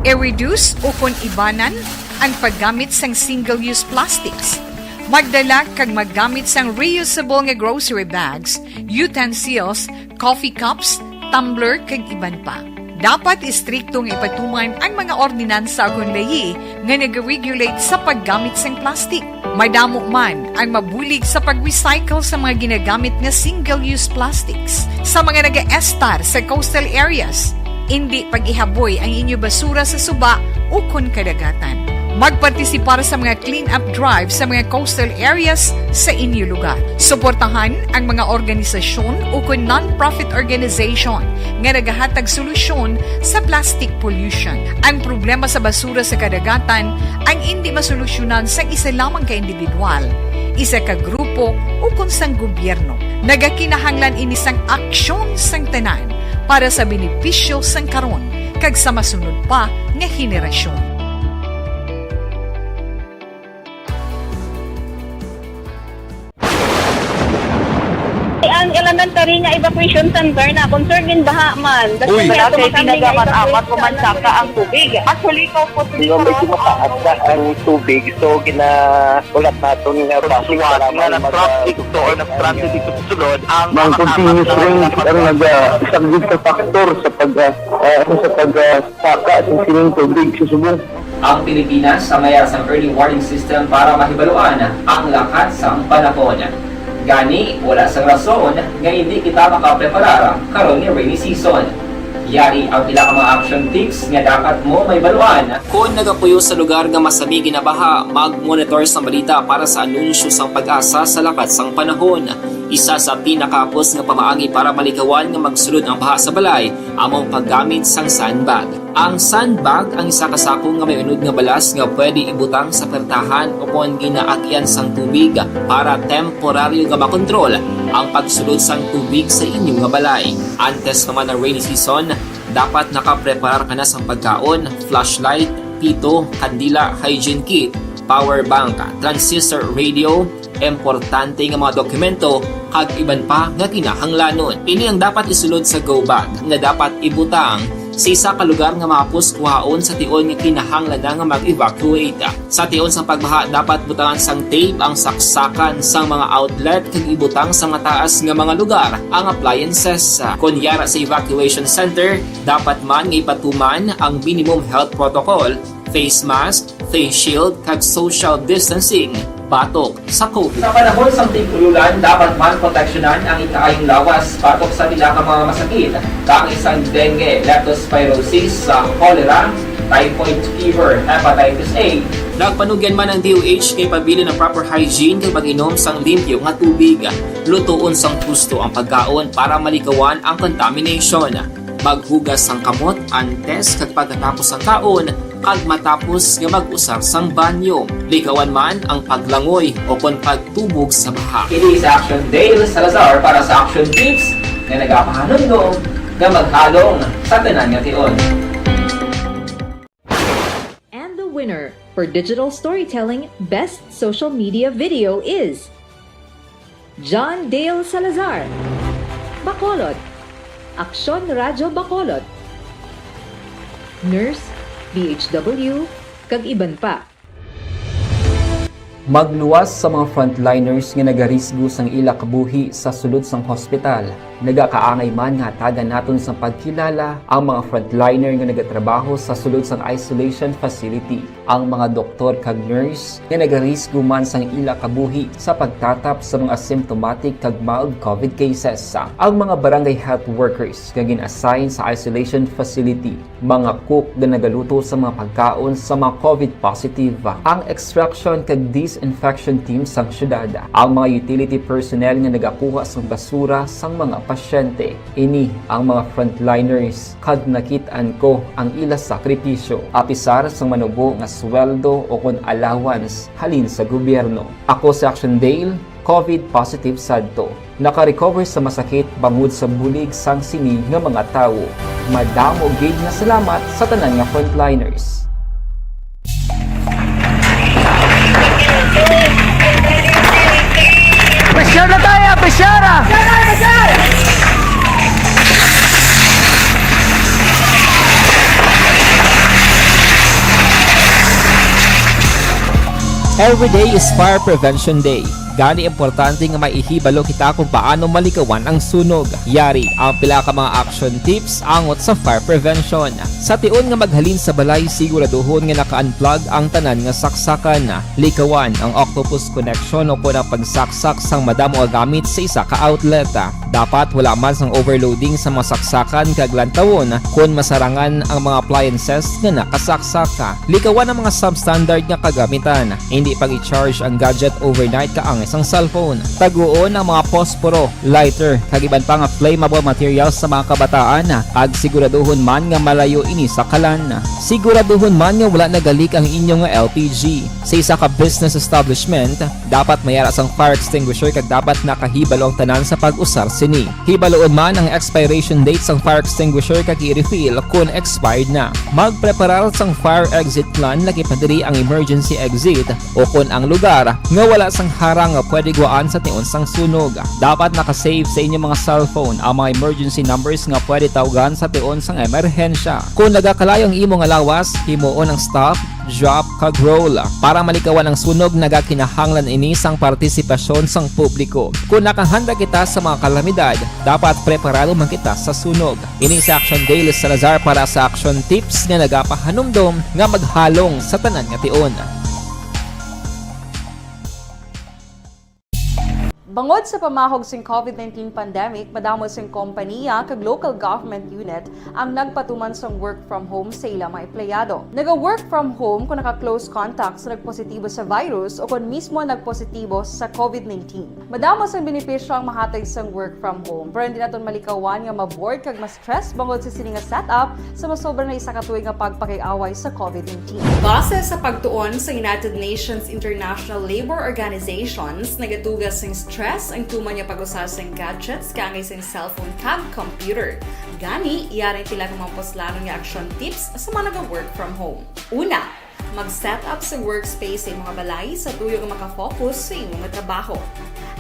i-reduce ukon ibanan ang paggamit sang single-use plastics. Magdala kag maggamit sang reusable nga grocery bags, utensils, coffee cups, tumbler, kag iban pa. Dapat istrikto nga ipatuman ang mga ordinansa ukon layi nga nag-regulate sa paggamit sang plastic. Madamo man ang mabulig sa pag-recycle sa mga ginagamit nga single-use plastics. Sa mga nagaestar sa coastal areas, indi pag-ihaboy ang inyo basura sa suba ukon kadagatan. Magpartisipar sa mga clean-up drive sa mga coastal areas sa inyo lugar. Suportahan ang mga organisasyon ukon non-profit organization nga nagahatag solusyon sa plastic pollution. Ang problema sa basura sa kadagatan ang indi masolusyonan sang isa lamang ka individual, isa ka grupo, ukon sang gobyerno. Nagakinahanglan ini sang aksyon sang tanan para sa benepisyo sang karon kag sa masunod pa nga henerasyon. Ang elementary nga evacuation center na concerned din baha man. Uy. Wala kay tinaga man amat ko man saka ang tubig. Actually, ko po Medyo mataas na ang tubig, so gina-, ulat naton nga basi nga mag-, nag-traffic to or nag-transit dito sa sulod ang mga continuous rains ang nag-, ah, isang big factor sa pag, ah, ah, sa pag, ah, saka sa sining tubig sa subong. Ang Pilipinas ang may sang early warning system para mahibaluan ang lakat sang panahon. Gani, wala sang rason nga hindi kita makapreparar karon nga rainy season. Yari ang pila ka mga action tips nga dapat mo mahibaluan. Kon nagapuyo sa lugar nga masami ginabaha, mag-monitor sang balita para sa anunsyo sang PAGASA sa lakat sang panahon. Isa sa pinakahapos nga pamaagi para malikawan nga magsulod ang baha sa balay amo ang paggamit sang sandbag. Ang sandbag ang isa ka sako nga may unod nga balas nga pwede ibutang sa pertahan ukon ginaagyan sang tubig para temporaryo nga makontrol ang pagsulod sang tubig sa inyo nga balay. Antes pa man ang rainy season, dapat nakapreparar ka na sang pagkaon, flashlight, pito, kandila, hygiene kit, power bank, transistor radio, importante nga mga dokumento, kag iban pa nga kinahanglanon. Ini ang dapat isulod sa go bag nga dapat ibutang sa isa ka lugar nga mahapos kuhaon sa tion nga kinahanglan na nga mag-evacuate. Sa tion sang pagbaha, dapat butangan sang tape ang saksakan sang mga outlet kag ibutang sa mataas nga mga lugar ang appliances. Kon yara sa evacuation center, dapat man nga ipatuman ang minimum health protocol, face mask, face shield, kag social distancing batok sa COVID. Sa panahon sang tig-ululan, dapat man proteksyonan ang ikaayong lawas batok sa pila ka mga masakit, kaangay sang dengue, leptospirosis, sa cholera, typhoid fever, hepatitis A. Nagpanugyan man ang D O H nga ipabilin ang proper hygiene kag pag-inom sang limpyo nga tubig. Lutoon sang husto ang pagkaon para malikawan ang contamination. Maghugas sang kamot antes kag pagkatapos sang kaon kag matapos nga mag-usar sang banyo. Likawan man ang paglangoy o kon pagtubog sa baha. Ini si Action Dale Salazar para sa Action Tips nga nagapahanumdom nga maghalong sa tanan nga tion. And the winner for digital storytelling best social media video is John Dale Salazar, Bacolod, Aksyon Radyo Bacolod, Nurse, D H W, kag iban pa. Magluwas sa mga frontliners nga nagarisgo sang ila kabuhi sa sulod sang hospital. Nagakaangay man nga hatagan naton sang pagkilala ang mga frontliner nga nagatrabaho sa sulod sang isolation facility. Ang mga doktor kag nurse nga nagarisgo man sang ila kabuhi sa pagtatap sa mga symptomatic kag mild COVID cases. Ang mga barangay health workers nga gin-assign sa isolation facility, mga cook nga nagaluto sa mga pagkaon sa mga COVID positive, ang extraction kag disinfection team sang syudad, ang mga utility personnel nga nagakuha sang basura sang mga pasyente. Ini ang mga frontliners kag nakit-an ko ang ila sakripisyo, apisar sang manubo nga sweldo o kon allowance halin sa gobyerno. Ako si Action Dale, COVID positive sadto. Naka-recover sa masakit bangod sa bulig sang sini nga mga tawo. Madamo gid nga salamat sa tanan nga frontliners. Pressure na tayo! Pressure, ah! Every day is Fire Prevention Day. Gani, importante nga may ihibalo kita kung paano malikawan ang sunog. Yari ang pila ka mga action tips angot sa fire prevention. Sa tion nga maghalin sa balay, siguraduhon nga naka-unplug ang tanan nga saksakan. Likawan ang octopus connection o kon ang pagsaksak sang madamo nga gamit sa isa ka outlet. Dapat wala man sang overloading sa mga saksakan kag lantawon kon masarangan ang mga appliances nga nakasaksak. Likawan ang mga substandard nga kagamitan. Hindi pag-i-charge ang gadget overnight kaangay sang cellphone. Taguon ang mga posporo, lighter, kag iban pa nga flammable materials sa mga kabataan, kag siguraduhon man nga malayo ini sa kalan. Siguraduhon man nga wala nagalik ang inyo nga L P G. Sa isa ka business establishment, dapat may ara sang fire extinguisher kag dapat nakahibalo ang tanan sa pag-usar sini. Hibaluon man ang expiration date sang fire extinguisher kag i-refill kon expired na. Magpreparar sang fire exit plan, lakip na diri ang emergency exit o kon ang lugar nga wala sang harang nga pwede guwaan sa tion sang sunog. Dapat naka-save sa inyo mga cellphone ang mga emergency numbers nga pwede tawgan sa tion sang emerhensya. Kon nagakalayo ang imo nga lawas, himuon ang stop, drop, kag roll. Para malikawan ang sunog, nagakinahanglan ini sang partisipasyon sang publiko. Kon nakahanda kita sa mga kalamidad, dapat preparado man kita sa sunog. Ini si Action Dale Salazar para sa Action Tips nga nagapahanumdom nga maghalong sa tanan nga tion. Bangod sa pamahog sing covid nineteen pandemic, madamo sing kompaniya kag local government unit ang nagpatuman sang work from home sa ila mga empleyado. Naga-work from home kung naka-close contact sa nagpositibo sa virus o kon mismo nagpositibo sa covid nineteen. Madamo sang benepisyo ang mahatag sang work from home, pero hindi naton malikawan nga ma-bored kag ma-stress bangod sa sini nga setup sa masobra na isa ka tuig nga pagpakig-away sa covid nineteen. Base sa pagtuon sa United Nations International Labour Organizations, nagatuga sing stress ang tuman nga pag-usa sing gadgets kaangay sing cellphone kag computer. Gani, yari pila ka mga puslanon nga action tips sa mga naga-work from home. Una, mag-set up sa workspace sa imong balay sa tuyo nga maka-focus sa imong trabaho.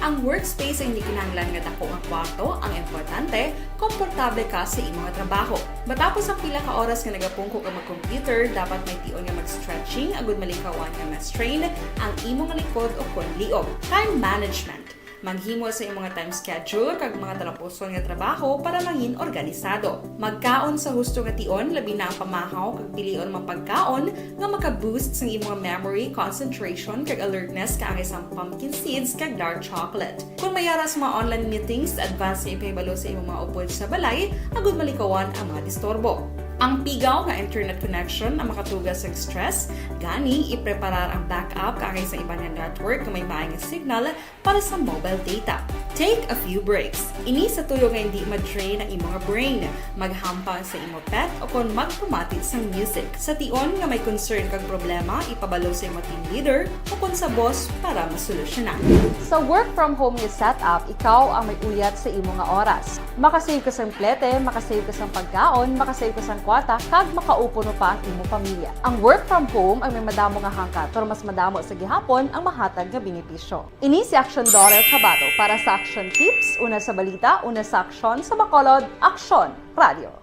Ang workspace ay hindi kinahanglan nga dako nga kwarto, ang importante, komportable ka sa imong trabaho. Matapos ang pila ka oras nga nagapungko ka mag-computer, dapat may tion nga mag-stretching agud malikawan nga ma-strain ang imong likod o kon liog. Time management. Maghimo sa imong time schedule kag mga talapuson nga trabaho para mangin organisado. Magkaon sa husto nga tion, labi na ang pamahaw, kag pilion ang mga pagkaon nga maka-boost sang imong memory, concentration, kag alertness, kaangay sang pumpkin seeds kag dark chocolate. Kung may ara sa mga online meetings, advance nga ipahibalo sa imong mga upod sa balay agud malikawan ang mga disturbo. Ang pigaw nga internet connection ang makatuga sa stress, gani ipreparar ang backup kaangay sa iban nga network nga may maay nga signal para sa mobile data. Take a few breaks. Ini sa tuyo nga hindi ma-drain ang imong brain. Maghampang sa imo pet o kon magpamati sang music. Sa tion nga may concern kag problema, ipabalo sa imo team leader o kon sa boss para masolusyonan. Sa work from home nga setup, ikaw ang may uyat sa imo nga oras. Makasave ka sang plete, makasave ka sang pagkaon, makasave ka sang kwarta, kag makaupo no pa ang imo pamilya. Ang work from home ang may madamo nga hangkat, pero mas madamo sa gihapon ang mahatag nga benepisyo. Ini si Action Doral Cabato para sa Action Tips, una sa balita, una sa aksyon, sa Bacolod, Aksyon Radio.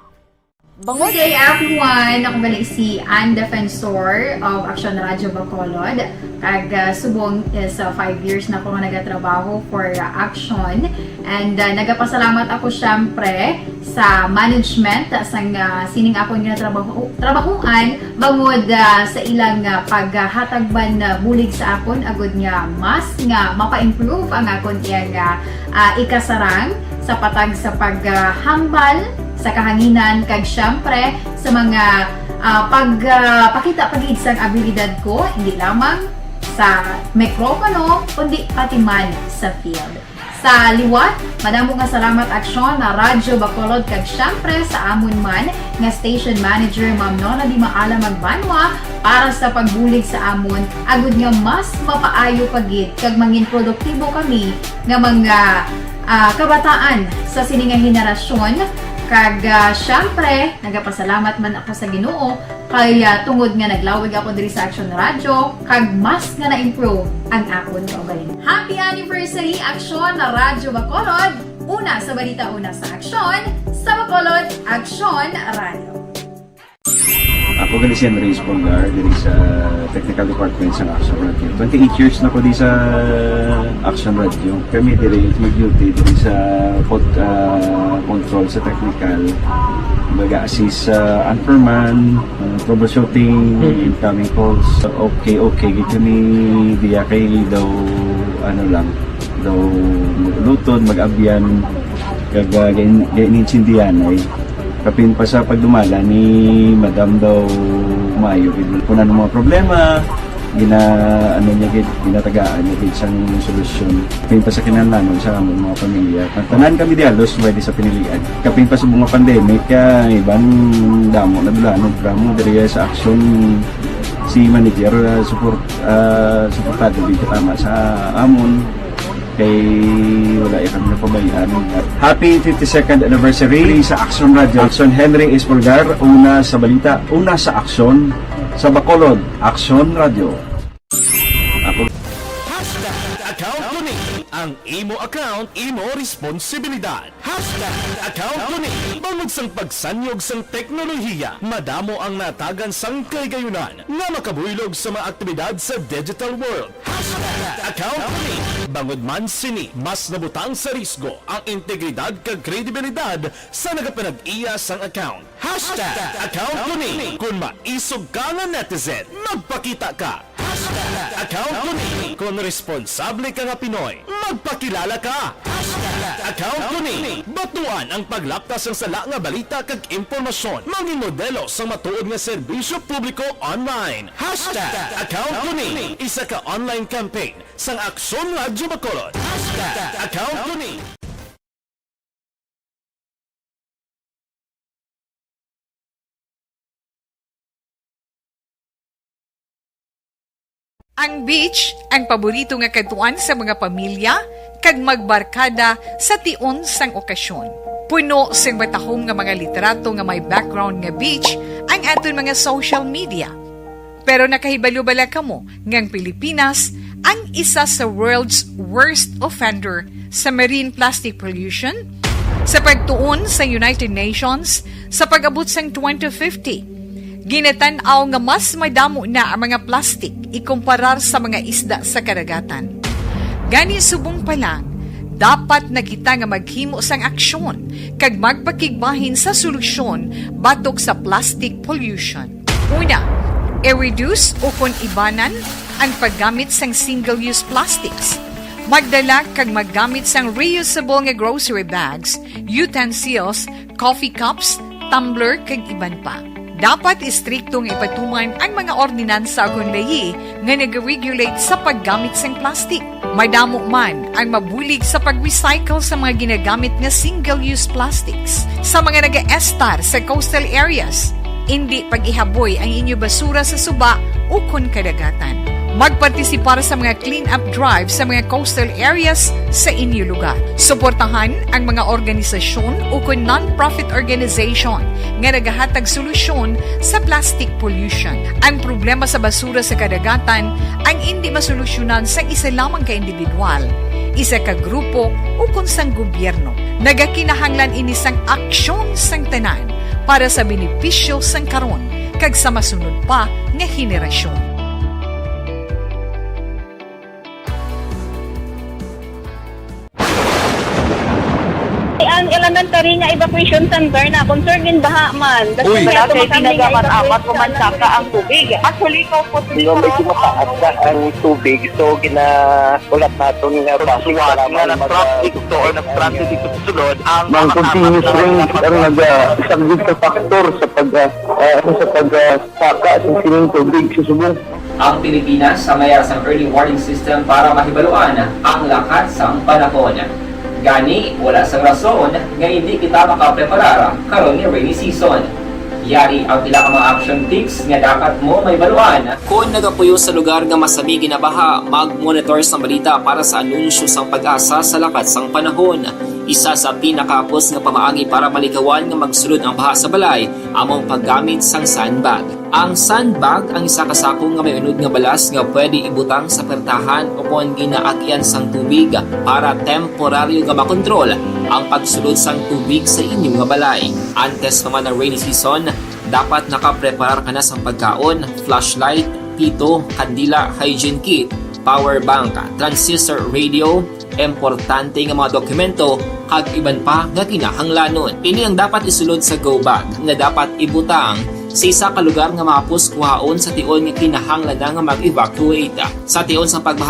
Bangod Good day, everyone. Ako gali si Ann Defensor of Action Radio Bacolod. Kag, ah, subong is, ah, five years na ko nga nagatrabaho for, ah, Action. And, ah, nagapasalamat ako, syempre, sa management, ah, sang, ah, sining akon nga trabaho, trabahoan, bangod, ah, sa ilang, ah, paghatag man, ah, bulig sa akon, agud nga mas nga mapa-improve ang akon iyang, ah, ah, ikasarang sa patag sa paghambal sa kahanginan, kag syempre sa mga, ah, pag, ah, pakita pa gid sang abilidad ko, hindi lamang sa mikropono, kundi pati man sa field. Sa liwat, madamo nga salamat, Aksyon na Radyo Bacolod, kag syempre sa amon man nga station manager, Ma'am Nona Di Maala Magbanwa, para sa pagbulig sa amon, agud nga mas mapaayo pa gid kag mangin produktibo kami nga mga, ah, kabataan sa sini nga henerasyon. Kag, ah, syempre, nagapasalamat man ako sa Ginoo kay, ah, tungod nga naglawig ako diri sa Aksyon Radyo, kag mas nga na-improve ang akon kaugalingon. Happy anniversary, Aksyon na Radyo Bacolod! Una sa balita, una sa aksyon, sa Bacolod, Aksyon Radyo. Ako gali si Henry Espolgar, diri sa technical department sa Action Radio. Twenty-eight years na ko di sa Action Radio. Kami diri mag-duty diri sa pod-, ah, control sa technical. Mag-assist sa anchorman, ah, troubleshooting, incoming calls. Okay, okay, gid kami diya kay daw, ano lang, daw mag-ulutod, mag-abyan, kag, ah, gain-, gain-, intindihan ay. Kapin pa sa pagdumala ni Madam daw maayo gid. Kung ano mga problema, gina-, ano niya gid, ginatagaan niya gid sang solusyon. Kapin pa sa kinahanglanon sa among mga pamilya. Ang tanan kami di halos may di sa pinilian. Kapin pa sa mga pandemic, kaya iban damo na dula, no, drama diri sa Action si manager, ah, support, ah, suportado gid katama sa amon. Kay wala ya kami napabayaan. Happy fifty-second anniversary sa Action Radio. Action Henry Espolgar, una sa balita, una sa aksyon, sa Bacolod, Action Radio. Ako. Hashtag account ko ni. Ang imo account, imo responsibilidad. Hashtag account ko ni. Bangod sang pagsanyog sang teknolohiya, madamo ang natagan sang kahigayunan nga makabuylog sa mga aktibidad sa digital world. Hashtag account ko ni. Bangod man sini, mas nabutang sa risgo ang integridad kag kredibilidad sa nagapanag-iya sang account. Hashtag account ko ni. Kung maisog ka nga netizen, magpakita ka. Hashtag account ko ni. Kung responsable ka nga Pinoy, magpakilala ka. Hashtag account ko ni. Batuan ang paglapta sang sala nga balita kag impormasyon. Mangin modelo sang matuod nga serbisyo publiko online. Hashtag account ko ni. Isa ka online campaign sang Aksyon Radyo Bacolod. Hashtag account ko ni. Ang beach, ang paborito nga kadtuan sa mga pamilya kag magbarkada sa tion sang okasyon. Puno sing matahom nga mga litrato nga may background nga beach ang aton mga social media. Pero nakahibalo bala kamo nga ang Pilipinas ang isa sa world's worst offender sa marine plastic pollution? Sa pagtuon sa United Nations, sa pag-abot sang twenty fifty, ginatan-aw nga mas madamo na ang mga plastik ikumparar sa mga isda sa kadagatan. Gani, subong pa lang, dapat na kita nga maghimo sang aksyon kag magpakigbahin sa solusyon batok sa plastic pollution. Una, i-reduce ukon ibanan ang paggamit sang single-use plastics. Magdala kag maggamit sang reusable nga grocery bags, utensils, coffee cups, tumbler, kag iban pa. Dapat istrikto nga ipatuman ang mga ordinansa ukon layi nga nag-regulate sa paggamit sang plastic. Madamo man ang mabulig sa pag-recycle sa mga ginagamit nga single-use plastics. Sa mga nagaestar sa coastal areas, indi pag-ihaboy ang inyo basura sa suba ukon kadagatan. Magpartisipar sa mga clean-up drive sa mga coastal areas sa inyo lugar. Suportahan ang mga organisasyon ukon non-profit organization nga nagahatag solusyon sa plastic pollution. Ang problema sa basura sa kadagatan ang indi masolusyonan sang isa lamang ka individual, isa ka grupo, ukon sang gobyerno. Nagakinahanglan ini sang aksyon sang tanan para sa benepisyo sang karon kag sa masunod pa nga henerasyon. Ang elementary nga evacuation center na concern din baha man. Uy. Wala kay pinagamat-amat, umansaka ang tubig. Actually, ko po, medyo mataas na ang tubig. So, gina-, ulat naton nga basi nga nag-traffic to or nag-transit dito sa sulod ang mga continuous rain ang nag-, ah, isang big factor sa pag, ah, ah, sa pag, ah, saka sa sining tubig sa subong. Ang Pilipinas ang may aras ang early warning system para mahibaluan ang lakat sang panahon. Gani, wala sang rason nga hindi kita makapreparar karon nga rainy season. Yari ang pila ka mga action tips nga dapat mo mahibaluan. Kon nagapuyo sa lugar nga masami ginabaha, mag-monitor sang balita para sa anunsyo sang PAGASA sa lakat sang panahon. Isa sa pinakahapos nga pamaagi para malikawan nga magsulod ang baha sa balay amo ang paggamit sang sandbag. Ang sandbag ang isa ka sako nga may unod nga balas nga pwede ibutang sa pertahan ukon ginaagian sang tubig para temporaryo nga makontrol ang pagsulod sang tubig sa inyo nga balay. Antes pa man ang rainy season, Dapat nakapreparar ka na sang pagkaon, flashlight, pito, kandila, hygiene kit, power bank, transistor radio, importante nga mga dokumento, kag iban pa nga kinahanglanon. Ini ang dapat isulod sa go bag nga dapat ibutang sa isa ka lugar nga mahapos kuhaon sa tion nga kinahanglan na nga mag-evacuate. Sa tion sang pagbaha